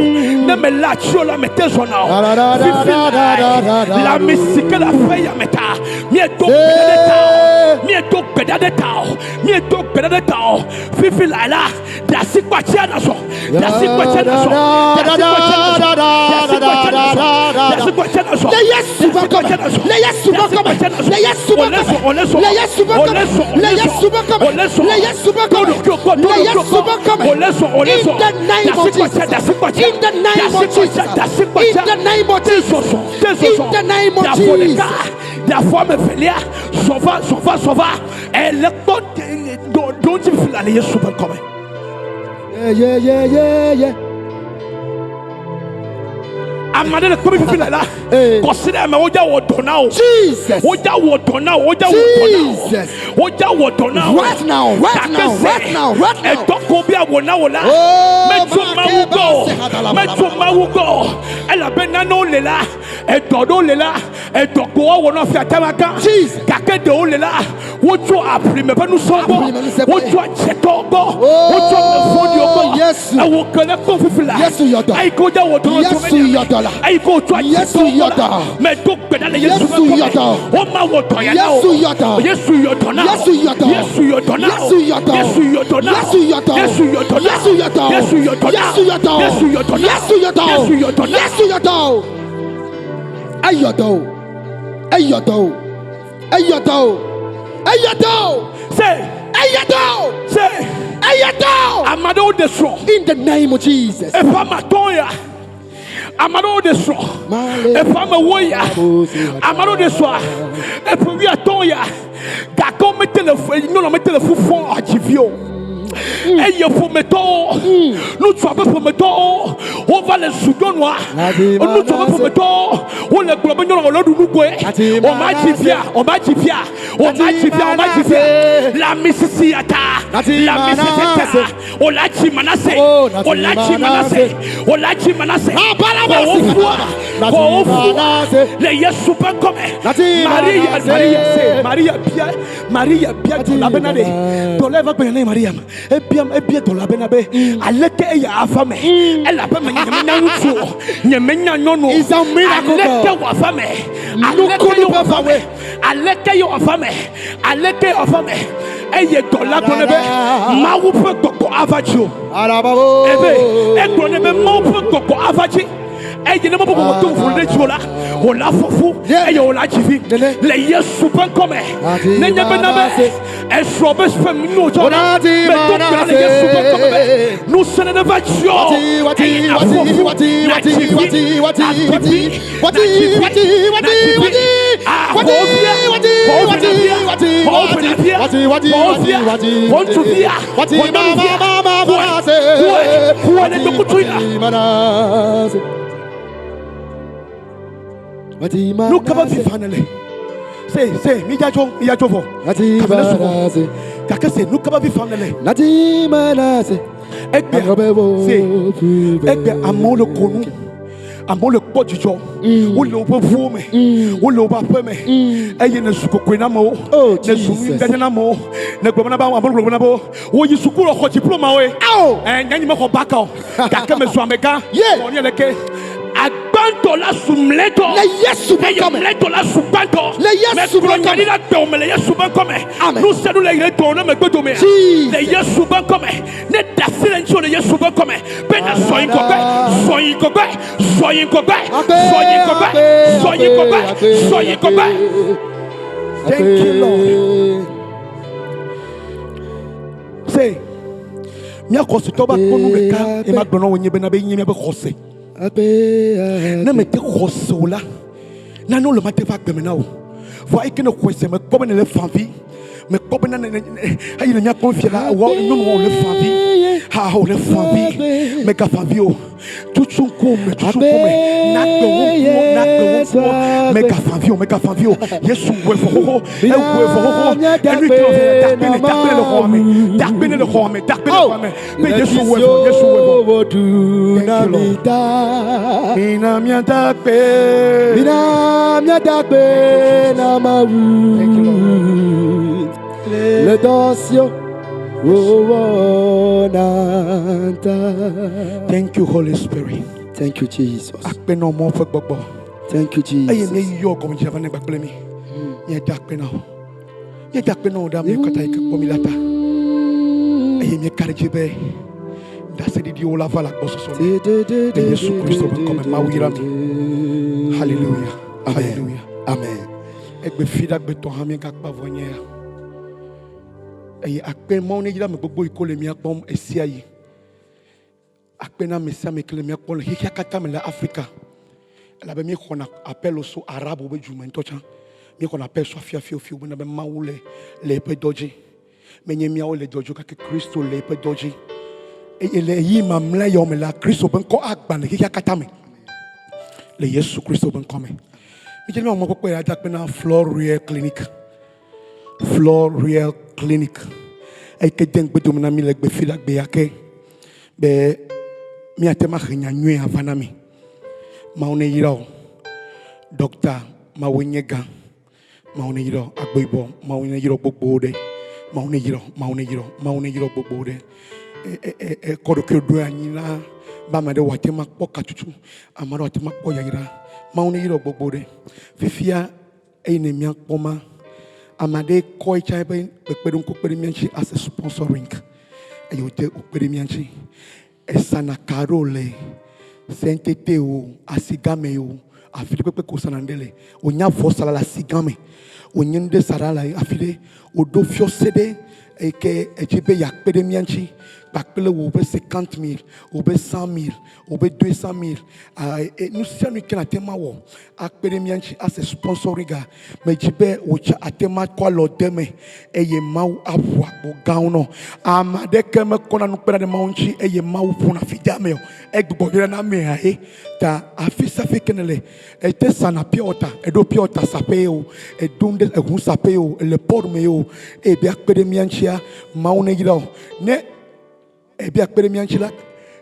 ne me le atsi o la me te zɔna o Da, da, da, fifi da, da, da, da, da, la ame si ke le aƒe ya me ta míedo gbe ɖa ɖe ta o míedo gbe ɖa ɖe ta o míedo gbe ɖa ɖe ta o fifi la la ɖe asi kpatsia na zɔ ɖe asi kpatsia na zɔ ɖe asi kpatsia na zɔ ɖe asi kpatsia na zɔ ɖe asi kpatsia na zɔ Le Yesu ƒe ŋkɔme. Le Yesu ƒe ŋkɔme. Le Yesu ƒe ŋkɔme. Le Yesu ƒe ŋkɔme. Le Yesu ƒe ŋkɔme. Le Yesu ƒe ŋkɔme. Le Yesu ƒe ŋkɔme. In the name of Jesus. In the name of Jesus. In the name of Jesus. In the name of Jesus. Ɖe afɔ ame evelia, zɔ va, zɔ va, zɔ va. Ele kpɔ ɖo ɖo ŋuti fila le Yesu ƒe ŋkɔme. Yeah, yeah, yeah, yeah, yeah. Ame aɖe le kpɔ mi fifi le la. Eh. Kɔsi ɖe ame wodza wɔ dɔ na wo. Jesus. Wodza wɔ dɔ na wo. Wodza wɔ dɔ na wo. Jesus. Wodza wɔ dɔ na wo. Right now, right Gake now, se, right now, right now. Edɔ ko bi awɔ na wo la. Oh, Metso Mawu gbɔ o. Makeba Metso Mawu gbɔ o. Elabe nanewo le la, edɔ ɖewo le la, edɔ ko woawɔ na fia tama gã. Jesus. Gake ɖewo le la, wotso aʋlime ƒe nusɔ gbɔ. Aʋlime ŋusẽ gbɔ. Wotso adzetɔwo gbɔ. Oh, Wotso ame vɔ̃ɖiwo gbɔ. Yesu. Ewɔ ke ne kpɔ fifi la. Yesu yɔ dɔ. Eyi ke wodza wɔ dɔ na Yesu tso menya yɔ dɔ la. Eyi ke wotso Yesu adzetɔwo gbɔ yɔ la. dɔ. Medo gbe ɖa le Yesu Yesu ƒe ŋkɔ yɔ me. dɔ. Woma wɔ dɔ ya na wo. Yesu yɔ dɔ. Yesu yɔ dɔ na wo. Yesu yɔ dɔ. Yesu yɔ dɔ na wo. Yesu yɔ dɔ. Yesu yɔ dɔ na wo. Yesu yɔ dɔ. Yesu yɔ dɔ na wo. Yesu yɔ dɔ. Yesu yɔ dɔ na wo. Yesu yɔ dɔ. Yesu yɔ dɔ na wo. Yesu yɔ dɔ. Yesu yɔ dɔ na wo. Yesu yɔ dɔ. Eyɔ dɔ o. Eyɔ dɔ o. Eyɔ dɔ o. Eyɔ dɔ o. Se, Eyɔ dɔ o. se, Eyɔ dɔ o. ame aɖewo ɖe srɔ̃. In the name of Jesus. Eƒe ame atɔ̃ ya. Ame aɖewo ɖe srɔ̃. Male- Eƒe ame ewo ya. Ame aɖewo ɖe srɔ̃a. Eƒe wuiatɔ̃ ya. Gake womete le fu, nyɔnua mete le fu fɔm adzi vi o. Eye ƒometɔwo, ŋutsua ƒe ƒometɔwo, wova le zu nyɔnua. Ŋutsua ƒe ƒometɔwo, wole gblɔ be nyɔnua wòle ɖu nugoe. Wòma dzi via, wòma dzi via, wòma dzi via, wòma dzi via. Le amisisi ya ta, le amisisi ta, wòle adzi Manase, wòle adzi Manase, wòle adzi Manase. Xɔwo fua, xɔwo fua le Yesu ƒe ŋkɔme. Maria, Maria se, Maria bia, Maria bia dɔla bena ɖe, dɔla eva gblɔ ne Maria, ebia, ebia dɔla bena be, aleke eya ava me? Elabe me nye menya ŋutsu o, nye menya nyɔnu o. It's a miracle, Aleke God. wòava me? Aleke ye wòava me? Aleke ye wòava me? Aleke ye wòava me? Eye dɔla gblɔ nɛ be, Mawu ƒe gbɔgbɔ ava dzi o. Arababo. Ebe egblɔ nɛ be Mawu ƒe gbɔgbɔ ava dzi. Eye ne Mawu ƒe gbɔgbɔ to vovo ɖe dziwò la, wò la fɔ fu eye wò la dzi vi le Yesu ƒe ŋkɔme. Nenye bena be esrɔ̃ be ƒe nu tsɔ la, medo gbe ɖa le Yesu ƒe ŋkɔme be ŋusẽ nene va dziwò eye nàfɔ fu, nàdzi vi, nàdzi vi, nàdzi vi, nàdzi vi. Ah, xɔ wo fia, xɔ wo ƒe navia, xɔ wo ƒe navia, xɔ wo fia, xɔ ŋutsuvia, xɔ nyɔnuvia, xɔe, xɔe, xɔe le dokutu ya. Nu ka be viva nele? Se, se, mi dza dzo, mi dza dzo vɔ. Kame ne sugbɔ. Gake se, nu ka be viva nele? Egbea, se, egbe amewo le konu, amewo le kpɔ dzidzɔ, wole woƒe ʋuwo me, wole woƒe aƒe me, eye ne zu kokoe na amewo, Oh, ne zu Jesus. nudzadza na amewo, ne gblɔ bena be amewo gblɔ bena be woyi suku le xɔ diploma woe. Ao! Ɛ, nye nye mexɔ baka o, gake mezu amegã. Yeah. Xɔ nye leke. Agbãtɔ la su mlɛtɔ. Le Yesu ƒe Eye ŋkɔme. mlɛtɔ la su gbãtɔ. Le Yesu ƒe Megblɔ nya ŋkɔme. ɖi la gbewò me le Yesu ƒe ŋkɔme. Amen. Nu sia nu le ɣe dɔwɔ ne megbe domea. Jesus. Le Yesu ƒe ŋkɔme. Ne da asi le ŋutiwò le Yesu ƒe ŋkɔme. Be na zɔ yi ŋgɔgbe, zɔ yi ŋgɔgbe, zɔ yi ŋgɔgbe, zɔ yi ŋgɔgbe, zɔ yi ŋgɔgbe, zɔ yi ŋgɔgbe. Thank you, Lord. Se, mía xɔsetɔ ba kpɔ nu ɖeka ye ma gblɔ na wo nye bena be nye míaƒe xɔse. Ne mete xɔse o la, nanewo le mate va agbe me na wò. Vɔa eyi ke ne xɔe se mekpɔ be nele fã vi. Mekpɔ bena ne ne ne eyi ne míakpɔ fia la, wɔ nyɔnuwo wòle fã vi. Ha wòle fã vi. Megafa vi o. Tutu ŋkuwò me, tutu ŋkuwò me. Nagbe wo ŋkuwo, nagbe wo ŋkuwo. Megafa vi o, megafa vi o. Yesu wɔe vɔ xoxo. Ewɔe vɔ xoxo. Enu yi ke wɔ fia, dakpe ne, dakpe ne le xɔa me. Dakpe ne le xɔa me, dakpe ne le xɔa me. Be Yesu wɔe vɔ, Yesu wɔe vɔ. Thank you, Lord. Mina míadakpe. Mina míadakpe na Mawu. Thank you, Lord. Le dɔ siwo wòwɔ na ta. Thank you, Holy Spirit. Thank you, Jesus. Akpe na Mawu ƒe gbɔgbɔ. Thank you, Eye Jesus. míeyɔ gɔmedzedzea va ne gbagblẽ mi. Míeda akpe na wò. Míeda akpe na wò ɖe ame yiwo katã yi ke kpɔ mí la ta. Eye míeka ɖe edzi be ɖaseɖiɖiwo la va le agbɔsɔsɔ me. Le Yesu Kristo ƒe ŋkɔme, Mawu yra mi. Hallelujah. Amen. Hallelujah. Amen. Egbe fi ɖe agbetɔ hã míegakpa vɔ nye ya. Eye akpe Mawu ne yra ame gbogbo yi ke wole mía kpɔm esia yi. Akpe na ame sia ame ke le mía kpɔm le xexea katã me le Afrika. Elabe míexɔna apelo so Arabu be du me ŋutɔ tsã. Míexɔna appel so afiafiofio bena be Mawu le le eƒe dɔ dzi. Menye míawo le dɔ dzi o gake Kristo le eƒe dɔ dzi. Eye le ɣeyiɣi mamlɛ yawo me la, Kristo ƒe ŋkɔ agbã le xexea katã me. Le Yesu Kristo ƒe ŋkɔ me. Mídze míawɔ mɔkpɔkpɔ ya da kpe na Floria Clinic. Floria Clinic. Eyi ke de ŋugbe dome na mí le gbe fi la gbe ya ke be míate ŋu ahe nya nyui ava na mi. Mawu neyra wò. Ɖɔkta Mawu nye gã. Mawu neyra wò. Agboyibɔ Mawu neyra wò gbogbo ɖe. Mawu neyra wò. Mawu neyra wò. Mawu neyra wò gbogbo ɖe. Ekɔ ɖokuiwò ɖo anyi na be ame aɖe wòate ŋu akpɔ katutu, ame aɖe wòate ŋu akpɔ yayra. Mawu neyra wò gbogbo ɖe. Fifia eyi ne míakpɔ ma, ame aɖe kɔ etsã eƒe kpekpeɖeŋu kɔ kpe ɖe mía ŋuti as a sponsoring eye wòde wòkpe ɖe mía ŋuti. Esana ka ɖewo le sentete o, asigame o, afi ɖe kpekpe ko wosana nu ɖe le. Wònye avɔsala le asigã me. Wònye nu ɖe sala le afi ɖe. Wòɖo fiɔse ɖe eyi ke edzi be yeakpe ɖe mía ŋuti kpakple wò be cinquante mille, wò be cent mille, wò be deux cent mille. Nu sia nu yi ke nàte ŋu awɔ akpe ɖe mía ŋuti ase sponsoring ga. Medzi be wò tsã àte ŋu akɔ alɔ de eme eye Mawu aʋu agbo gãwo nɔ. Ame aɖeke mekɔna nu kpena ɖe Mawu ŋuti eye Mawu ƒona fi de ame o. Egbugbɔ yɔna na amea ye. Ta afi sia afi ke nèle, ète sana pure water, èɖo pure water saƒe ye o, èɖo nuɖe eʋu saƒe ye o, èle port me ye o, eye be akpe ɖe mía ŋutia, Mawu neyra wò. Ne Ebia kpe ɖe mía ŋuti la,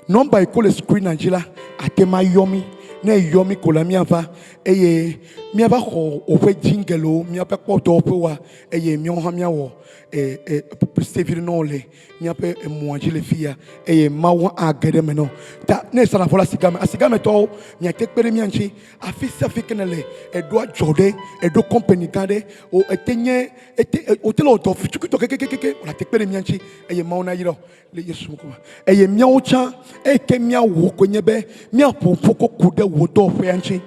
nɔmba yi ko le screen dzi la, ate ŋu ayɔ mí. Ne eyɔ mí ko la, míava eye míava xɔ woƒe jingle-wo, míaƒe kpɔ dɔwɔƒewoa eye míawo hã míawɔ e, e, publicité vi ɖe na wo le míaƒe emɔa dzi le fi ya eye Mawu hã age ɖe eme na wo. Ta ne esana vɔ le asigame, asigametɔwo miate kpe ɖe mía ŋuti. Afi sia afi ke nèle, èɖo adzɔ ɖe, èɖo kɔmpani gã ɖe, o ete nye ete wòte le wò dɔ tukutɔ kekekeke wòle ate kpe ɖe mía ŋuti eye Mawu nayra wò le Yesu ŋkɔ me. Eye míawo tsã eyi ke míawɔ koe nye be míaƒo ƒu kɔ ku ɖe wò dɔwɔƒea ŋuti.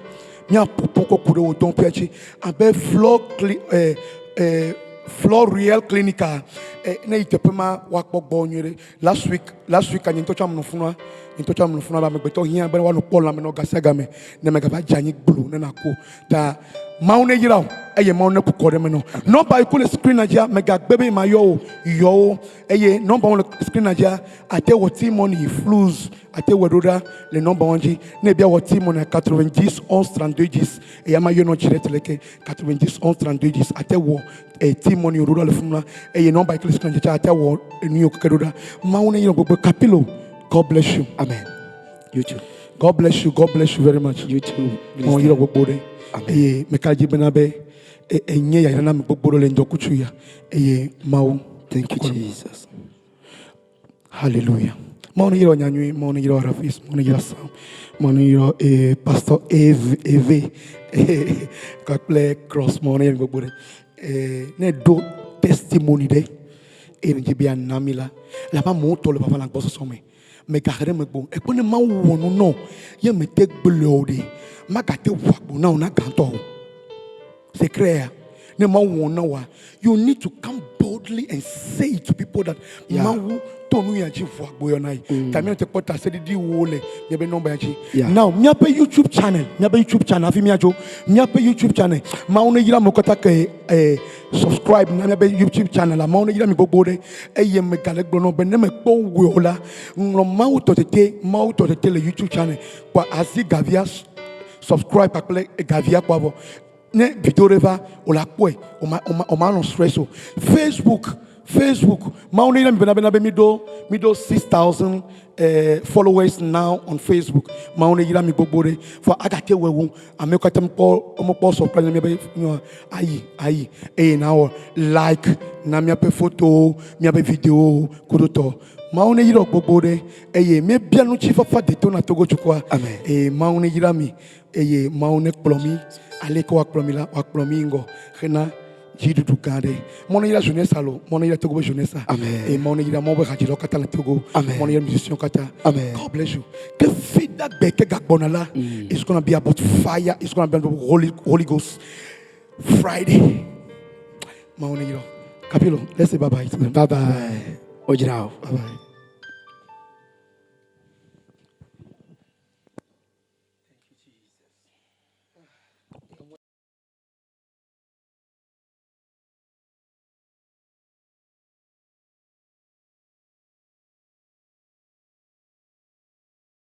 Míaƒo ƒu kɔ ku ɖe wò dɔwɔƒea ŋuti abe Flor cli eh, eh, Flor Real Clinica eh, ne yi teƒe ma woakpɔ gbɔ nyuie ɖe. Last week, last week nye ŋutɔ tsã menɔ funua, nye ŋutɔ tsã menɔ funua be amegbetɔ hiã be woanɔ kpɔ lãme nɔ gasiagame ne megava dze anyi gblo ne nàku. Ta Mawu neyra wò eye Mawu neku kɔ ɖe eme nɔ. Nɔmba yi ko le screen dzia, mègagbe be mayɔ o, yɔ wo eye nɔmba wo le screen dzia, ate wɔ T-money, Flooz, ate wɔe ɖo ɖa le nɔmba wo dzi. Ne ebia wɔ T-money 90 11 32 10 eya ma yɔ nɔ direct leke 90 11 32 10 ate wɔ eh, T-money ɖo ɖa le funu la eye nɔmba yi ke le screen dzi tsa ate wɔ enu yiwo keke ɖo ɖa. Mawu neyra wò gbogbo. Kapilo, God bless you. Amen. You too. God bless you. God bless you very much. You too. Mawu yra gbogbo ɖe. Eye meka dzi bena be enye yayra na ame gbogbo ɖe le ŋdɔkutsu ya. Eye Mawu. Thank you, Jesus. Hallelujah. Mawu ne yra nya nyui, Mawu ne yra Rafis, Mawu ne yra Sam, Mawu ne yra eh, Pastor Eve, Eve, kpakple Cross, Mawu ne yra gbogbo ɖe. Eh, ne ɖo testimony ɖe eye ne dzi be yeana mi la, le abe amewo tɔ le vava le agbɔsɔsɔ me. Mègahe ɖe megbe o. Ekpɔ ne Mawu wɔ nu nɔ ye mete gblɔe o ɖe, magate ŋu agbo na wò na gãtɔ o. Secret ya. Ne Mawu wɔ na wòa, you need to come boldly and say it to people that yeah. Mawu to nu ya dzi ʋu agbo yɔ na yi. Mm. Ta míate kpɔ taseɖiɖi wo le míaƒe nɔmba ya dzi. Yeah. Now míaƒe YouTube channel, míaƒe YouTube channel hafi míadzo, míaƒe YouTube channel, Mawu ne yra amewo katã ke eh, subscribe na míaƒe YouTube channel la Mawu ne yra mi gbogbo ɖe eye megale gblɔ nɔ be ne mekpɔ wòe o la ŋlɔ Mawu tɔ tete Mawu tɔ tete le YouTube channel kpɔ asi gavia subscribe kpakple gavia kpɔ avɔ ne video ɖe va o la kpɔe o ma o ma o ma nɔ stress o Facebook Facebook Mawu ne yra mi bena bena be mi ɖo mi ɖo 6000 eh, followers now on Facebook. Mawu ne yra mi gbogbo ɖe. Fɔ agate wɔ wu. Ame katã mkpɔ mkpɔ subscribe na miaƒe nua ayi ayi eye na wɔ like na miaƒe fotowo, miaƒe videowo kudo tɔ. Mawu ne yra gbogbo ɖe eye míebia ŋutifafa deto na Togo dukɔa. Amen. Eye Mawu ne yra mi eye Mawu ne kplɔ mi ale ke woakplɔ mi la woakplɔ mi ŋgɔ hena dziɖuɖu gã aɖe. Mawu ne yra jeunesse alo Mawu ne yra Togo be jeunesse. Amen. Eye Mawu ne yra Mawu be hadzilawo katã le Togo. Amen. Mawu ne yra musiciens katã. Amen. God bless you. Ke fi dagbe ke gagbɔna la, it's gonna be about fire. It's gonna be about Holy Holy Ghost. Friday. Mawu ne yra. Kapilo, let's say bye bye to them. Bye bye. Ojrao. Bye bye.